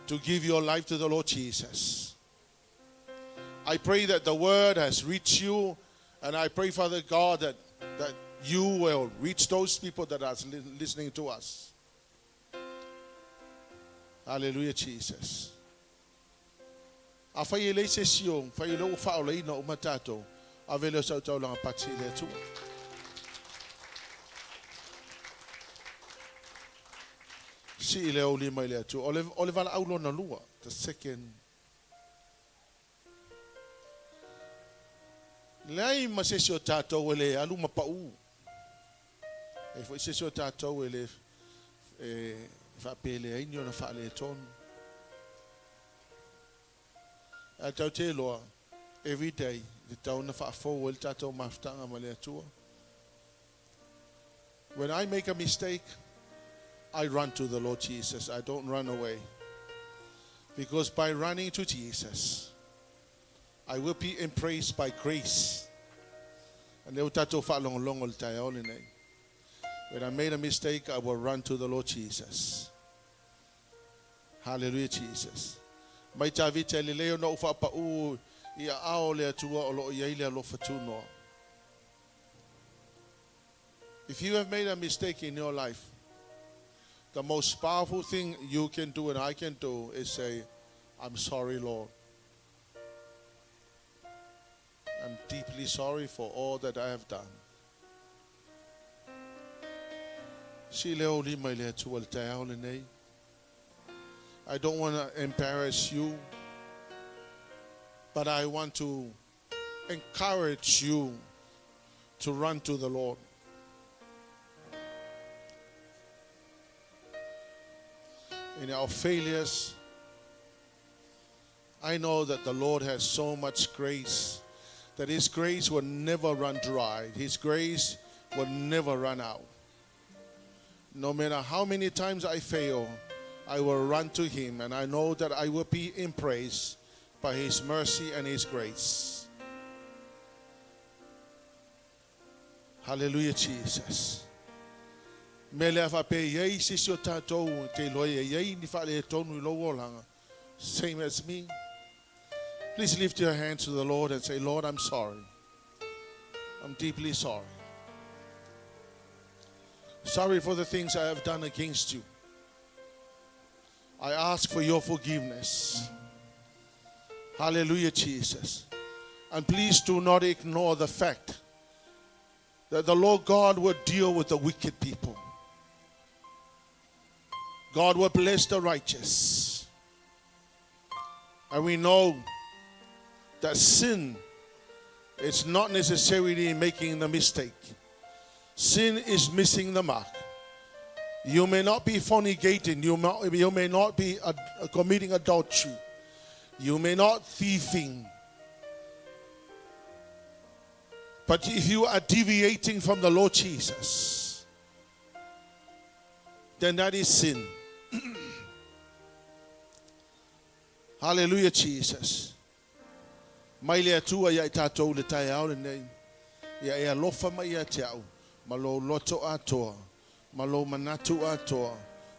to give your life to the Lord Jesus. I pray that the word has reached you, and I pray, Father God, that you will reach those people that are listening to us. Hallelujah, Jesus. Afai e leai se isi o fai o lea ua faaolaina uma tatou, ave lea o sau taulaga pati i le Atua. Sii le ou lima i le Atua. O le, o le valaau lona lua, the second. Leai ma se isi o tatou e le alu ma pau. E foi se isi o tatou e le, E faapea e leai ni ona faaletonu. Ae tatou te iloa, every day, e tatau ona faafou ai le tatou mafutaga ma le Atua. When I make a mistake, I run to the Lord Jesus. I don't run away. Because by running to Jesus, I will be embraced by grace. And lea ua tatou faalogologo i le taeao lenei. When I made a mistake, I will run to the Lord Jesus. Hallelujah, Jesus. Mai Tavita e lelei ona ou faapau i aao o le Atua o lo o i ai le alofa tunoa. If you have made a mistake in your life, the most powerful thing you can do and I can do is say, I'm sorry, Lord. I'm deeply sorry for all that I have done. Sii le ou lima i le Atua i le taeao lenei. I don't want to embarrass you, but I want to encourage you to run to the Lord. In our failures, I know that the Lord has so much grace that His grace will never run dry. His grace will never run out. No matter how many times I fail, I will run to Him, and I know that I will be embraced by His mercy and His grace. Hallelujah, Jesus. Me lea faapea i ai se isi o tatou te iloa e i ai ni faaletonu i lou olaga. Same as me. Please lift your hands to the Lord and say, Lord, I'm sorry. I'm deeply sorry. Sorry for the things I have done against you. I ask for your forgiveness. Hallelujah, Jesus. And please do not ignore the fact that the Lord God will deal with the wicked people. God will bless the righteous. And we know that sin is not necessarily making the mistake. Sin is missing the mark. You may not be fornicating. You may, you may not be committing adultery. You may not thieving. But if you are deviating from the Lord Jesus, then that is sin. Hallelujah, Jesus. Mai le Atua ia i tatou le taeao lenei. Ia e alofa mai ia te au, ma lou loto atoa, ma lou manatu atoa,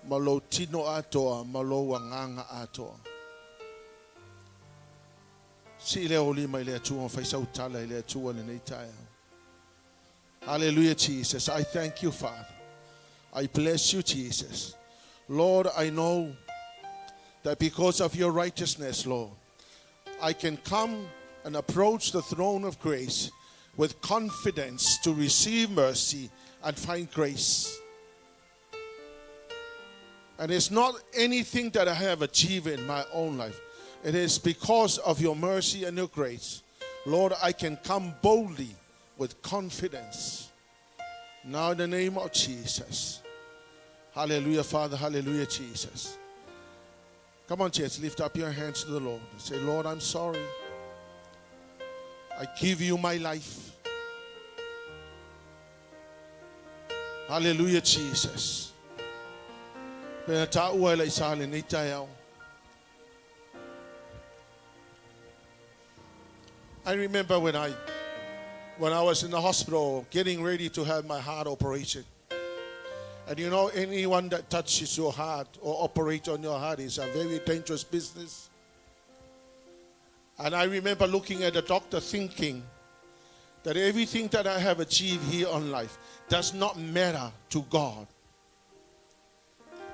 ma lou tino atoa, ma lou agaga atoa. Sii le ou lima i le Atua ma fai sau tala i le Atua lenei taeao. Hallelujah, Jesus. I thank you, Father. I bless you, Jesus. Lord, I know that because of your righteousness, Lord, I can come and approach the throne of grace with confidence to receive mercy and find grace. And it's not anything that I have achieved in my own life. It is because of your mercy and your grace. Lord, I can come boldly with confidence. Now, in the name of Jesus. Hallelujah, Father. Hallelujah, Jesus. Come on, church, lift up your hands to the Lord and say, Lord, I'm sorry. I give you my life. Hallelujah, Jesus. Pena tāua e lai sa lenei taeao. I remember when I when I was in the hospital getting ready to have my heart operation. And you know, anyone that touches your heart or operates on your heart is a very dangerous business. And I remember looking at the doctor thinking that everything that I have achieved here on life does not matter to God.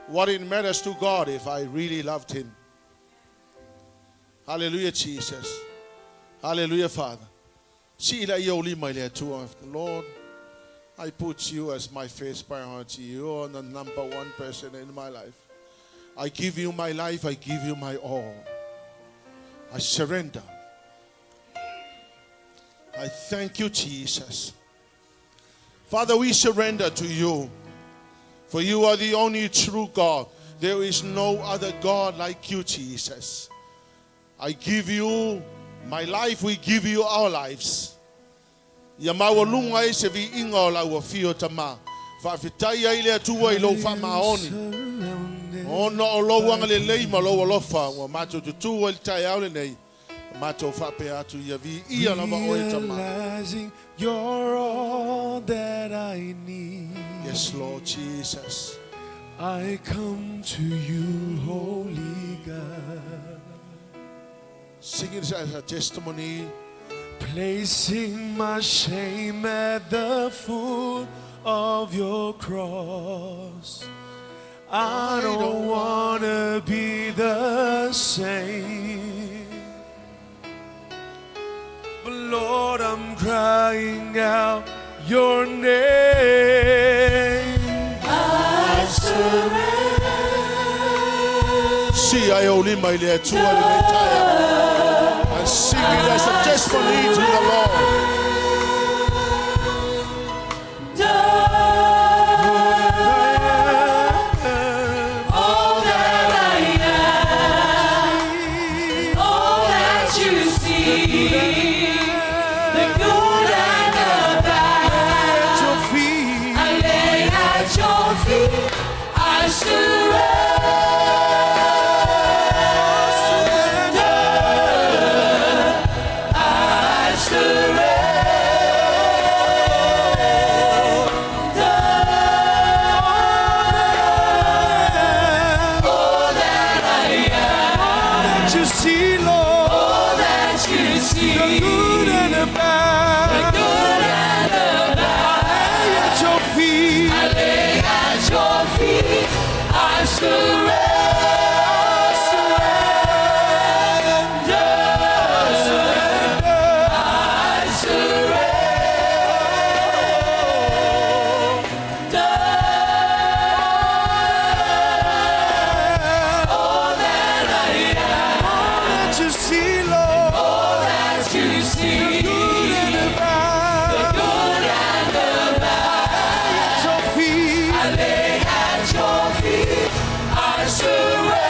What it matters to God if I really loved Him. Hallelujah, Jesus. Hallelujah, Father. Sii laia o lima i le Atua. Lord, I put you as my first priority. You are the number one person in my life. I give you my life. I give you my all. I surrender. I thank you, Jesus. Father, we surrender to you. For you are the only true God. There is no other God like you, Jesus. I give you my life, we give you our lives. Ia maualuga ai se viiga o lau afio Tama. Faafetai ai le Atua i lou faamaoni. Ona o lou agalelei ma lou alofa ua matou tutū ai le taeao lenei, matou faapea atu ia viia lava oe Tama. Realizing you're all that I need. Yes, Lord Jesus. I come to you, Holy God. Sing it as a testimony. Placing my shame at the foot of your cross. I don't wanna be the same. But Lord, I'm crying out your name. I surrender. Si ai o lima i le Atua lenei taeao. And sing it as a testimony to the Lord. All that I am, all that you see, the good and the bad, At your feet. I lay at your feet. I surrender. I surrender. All that I am, That you see, Lord, all that you see, the good and the bad. the good and the bad. Lay at your feet. I lay at your feet. I surrender. I surrender. All that I am, That you see, Lord, all that you see, the good and the bad. the good and the bad. At your feet. I lay at your feet. I surrender.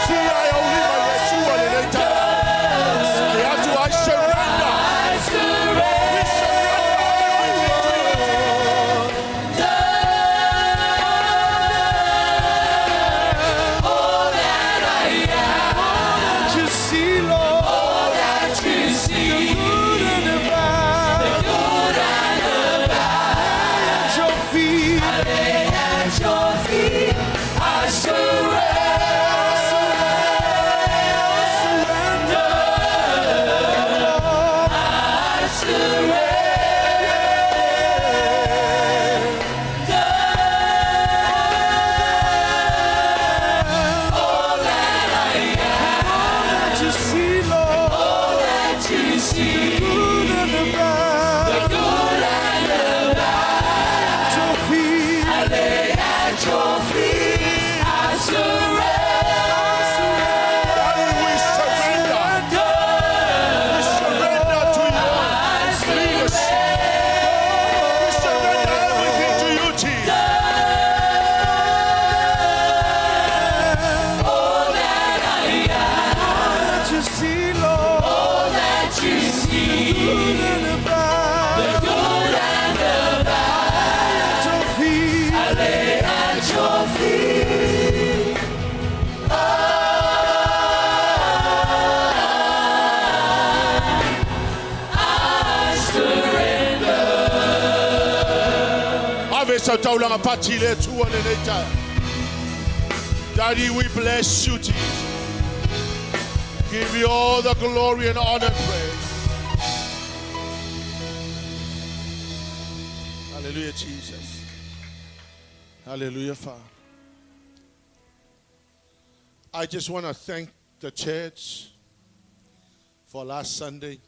Si ai o lima i le Atua lenei taeao. Le Atua, I surrender. I surrender. We surrender everything to you. All that I am, That you see, Lord, all that you see, the good and the bad. the good and the bad. At your feet. I lay at your feet. I surrender. I surrender. All that I am, That you see, Lord, all that you see, the good and the bad. the good and the bad. At your feet. I lay at your feet. I surrender. Daddy, we surrender. We surrender to your leadership. We surrender everything to you, Jesus. All that I am, That you see, Lord, all that you see, good and the bad. the good and the bad. At your feet. I lay at your feet. I surrender. Ave sa taulaga pati le Atua lenei taeao. Daddy, we bless you, Jesus. Give you all the glory and honor and praise. Hallelujah, Jesus. Hallelujah, Father. I just want to thank the church for last Sunday.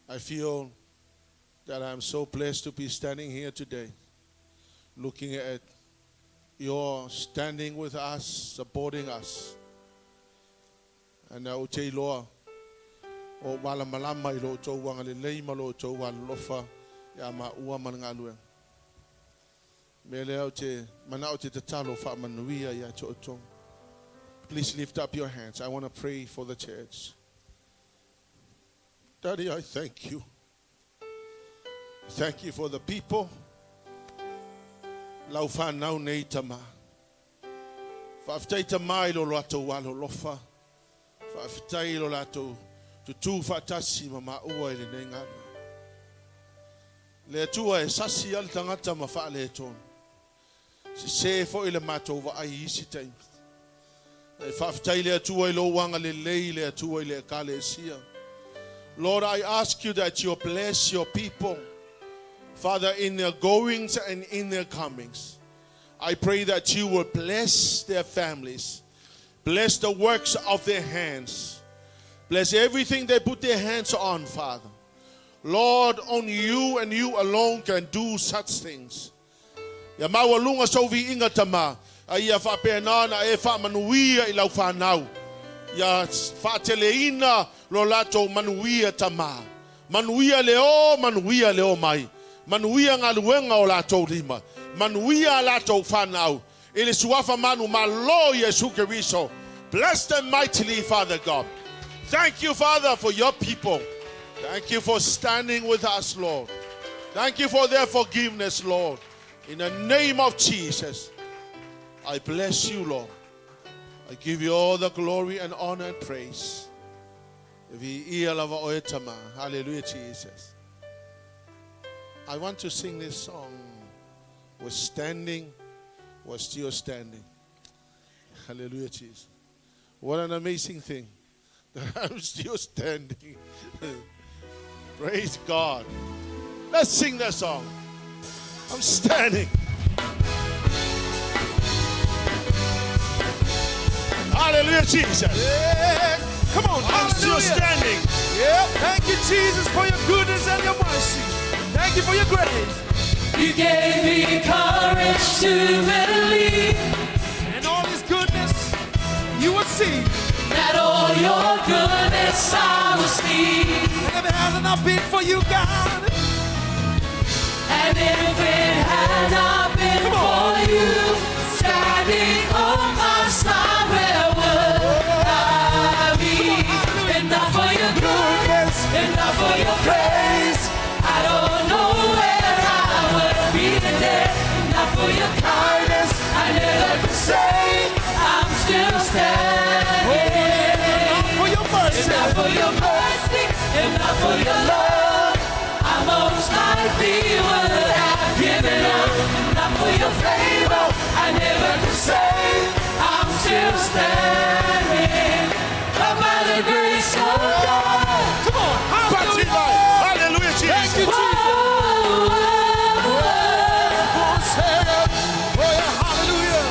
I feel that I'm so blessed to be standing here today, looking at your standing with us, supporting us. And ou te iloa o malamalama i lo outou agalelei ma lo outou alolofa ia maua ma le galuega. Mea lea ou te manao te tatalo faamanuia ia te outou. Please lift up your hands. I want to pray for the church. Daddy, I thank you. Thank you for the people. Lau whanau nei tama. Faafetai tama i lo latou alolofa. Faafetai i lo latou tutū faatasi ma maua i lenei galuega. Le Atua e sasi lava le tagata ma faaletonu. Sese foi le matou vaai i isi taimi. E faafetai le Atua i lou agalelei le Atua i le Ekalesia. Lord, I ask you that you bless your people, Father, in their goings and in their comings. I pray that you will bless their families, bless the works of their hands, bless everything they put their hands on, Father. Lord, only you and you alone can do such things. Ia maualuga sou viiga Tama, a ia faapena ona e faamanuia i lau fanau. Ia faateleina lo latou manuia Tama. Manuia le o, manuia le omai. Manuia galuega o latou lima. Manuia a latou fanau. I le suafa manumalo o Iesu Keriso. Bless them mightily, Father God. Thank you, Father, for your people. Thank you for standing with us, Lord. Thank you for their forgiveness, Lord. In the name of Jesus, I bless you, Lord. I give you all the glory and honor and praise. Viia lava oe Tama. Hallelujah, Jesus. I want to sing this song. We're standing, we're still standing. Hallelujah, Jesus. What an amazing thing that I'm still standing. Praise God. Let's sing that song. I'm standing. Hallelujah, Jesus. Yeah. Come on, I'm still hallelujah. standing. Yeah. Thank you, Jesus, for your goodness and your mercy. Thank you for your grace. You gave me courage to believe And all his goodness, you will see. that all your goodness I will see. And if it had not been for you, God, And if it had not been Come on. for you standing on my side, where would I be? And not for your goodness, and not for your grace, I don't know where I would be today. Not for your kindness, I never could say I'm still standing. not for your And mercy, not for your mercy, and not for your love, I most likely would have given up. And not for your favor, I never could say I'm still standing. But by the grace of God, Come on, Party hallelujah. life. Hallelujah, Thank Jesus. you, Jesus. whoa, Oh, yeah, hallelujah.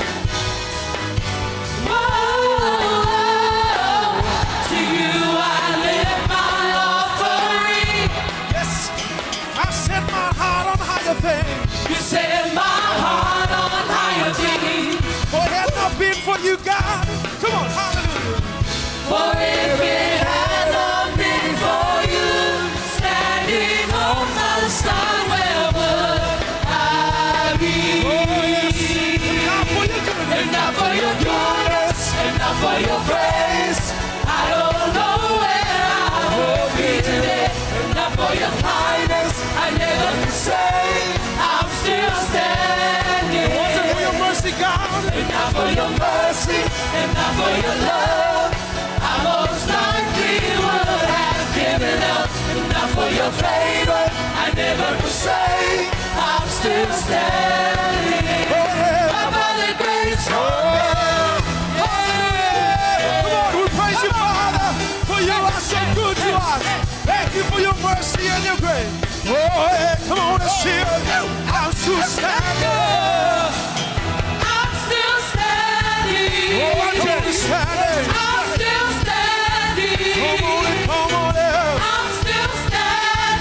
whoa, to you I lift my offering. Yes, I set my heart on higher things. You set my heart on higher things. For it had not been for you, God. Come on, hallelujah. For if it had not been for you standing on my side, where would I be? Oh, yes. If not for your goodness, If not for your goodness, if not for your grace, I don't know where I would be today. If not for your kindness, I never could say I'm still standing. wasn't for your mercy, God. If not for your mercy, if not for your love, I most likely would have given up. If not for your favor, I never could say I'm still standing. Oh, yeah. But by the grace of God, Hallelujah. Come on, we praise you, Father, for you are so good to us. Thank you for your mercy and your grace. Oh, yeah. Come on, let's cheer. I'm still standing. I'm still standing. Oh, I'm still standing. I'm still standing. Come on, and come on, yeah. I'm still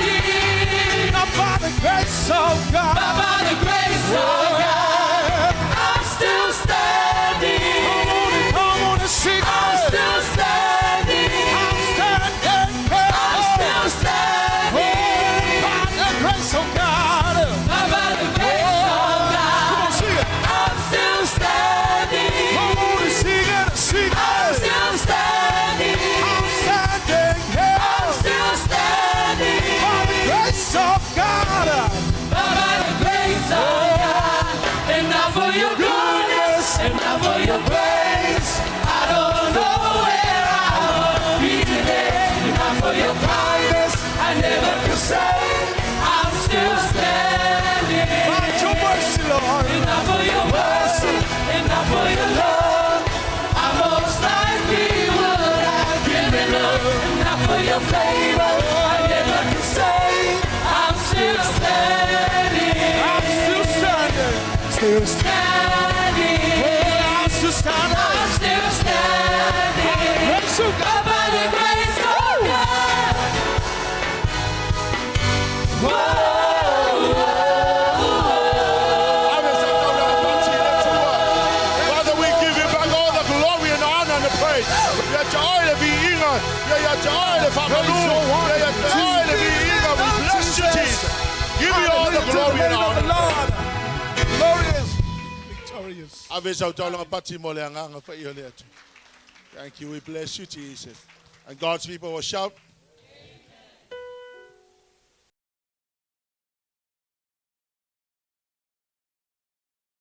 standing. Not by the grace of God. But by the grace of God, I'm still standing. Come on and come on and sing. I'm still standing. I'm standing. I'm still standing. Oh, by the grace of God. But by the grace of God, your kindness, I never could say I'm still standing. But your mercy, Lord. And not for your mercy, and not for your love, I most likely would have given up. And not for your favor, I never could say I'm still standing. I'm still standing. Still standing. I'm still standing. I'm still standing. Praise you, God. By the grace of God. Father, we give you back all the glory and honor and the praise. Ia te oe le viiga, ia te oe le whakalu, ia te oe le viiga. We bless you, Jesus. Give you all the Hallelujah to the glory and name of the honor. Lord. Glorious. Victorious. Ave sau taulaga pati mo le agaga paia o le Atua. Thank you. We bless you, Jesus. And God's people will shout.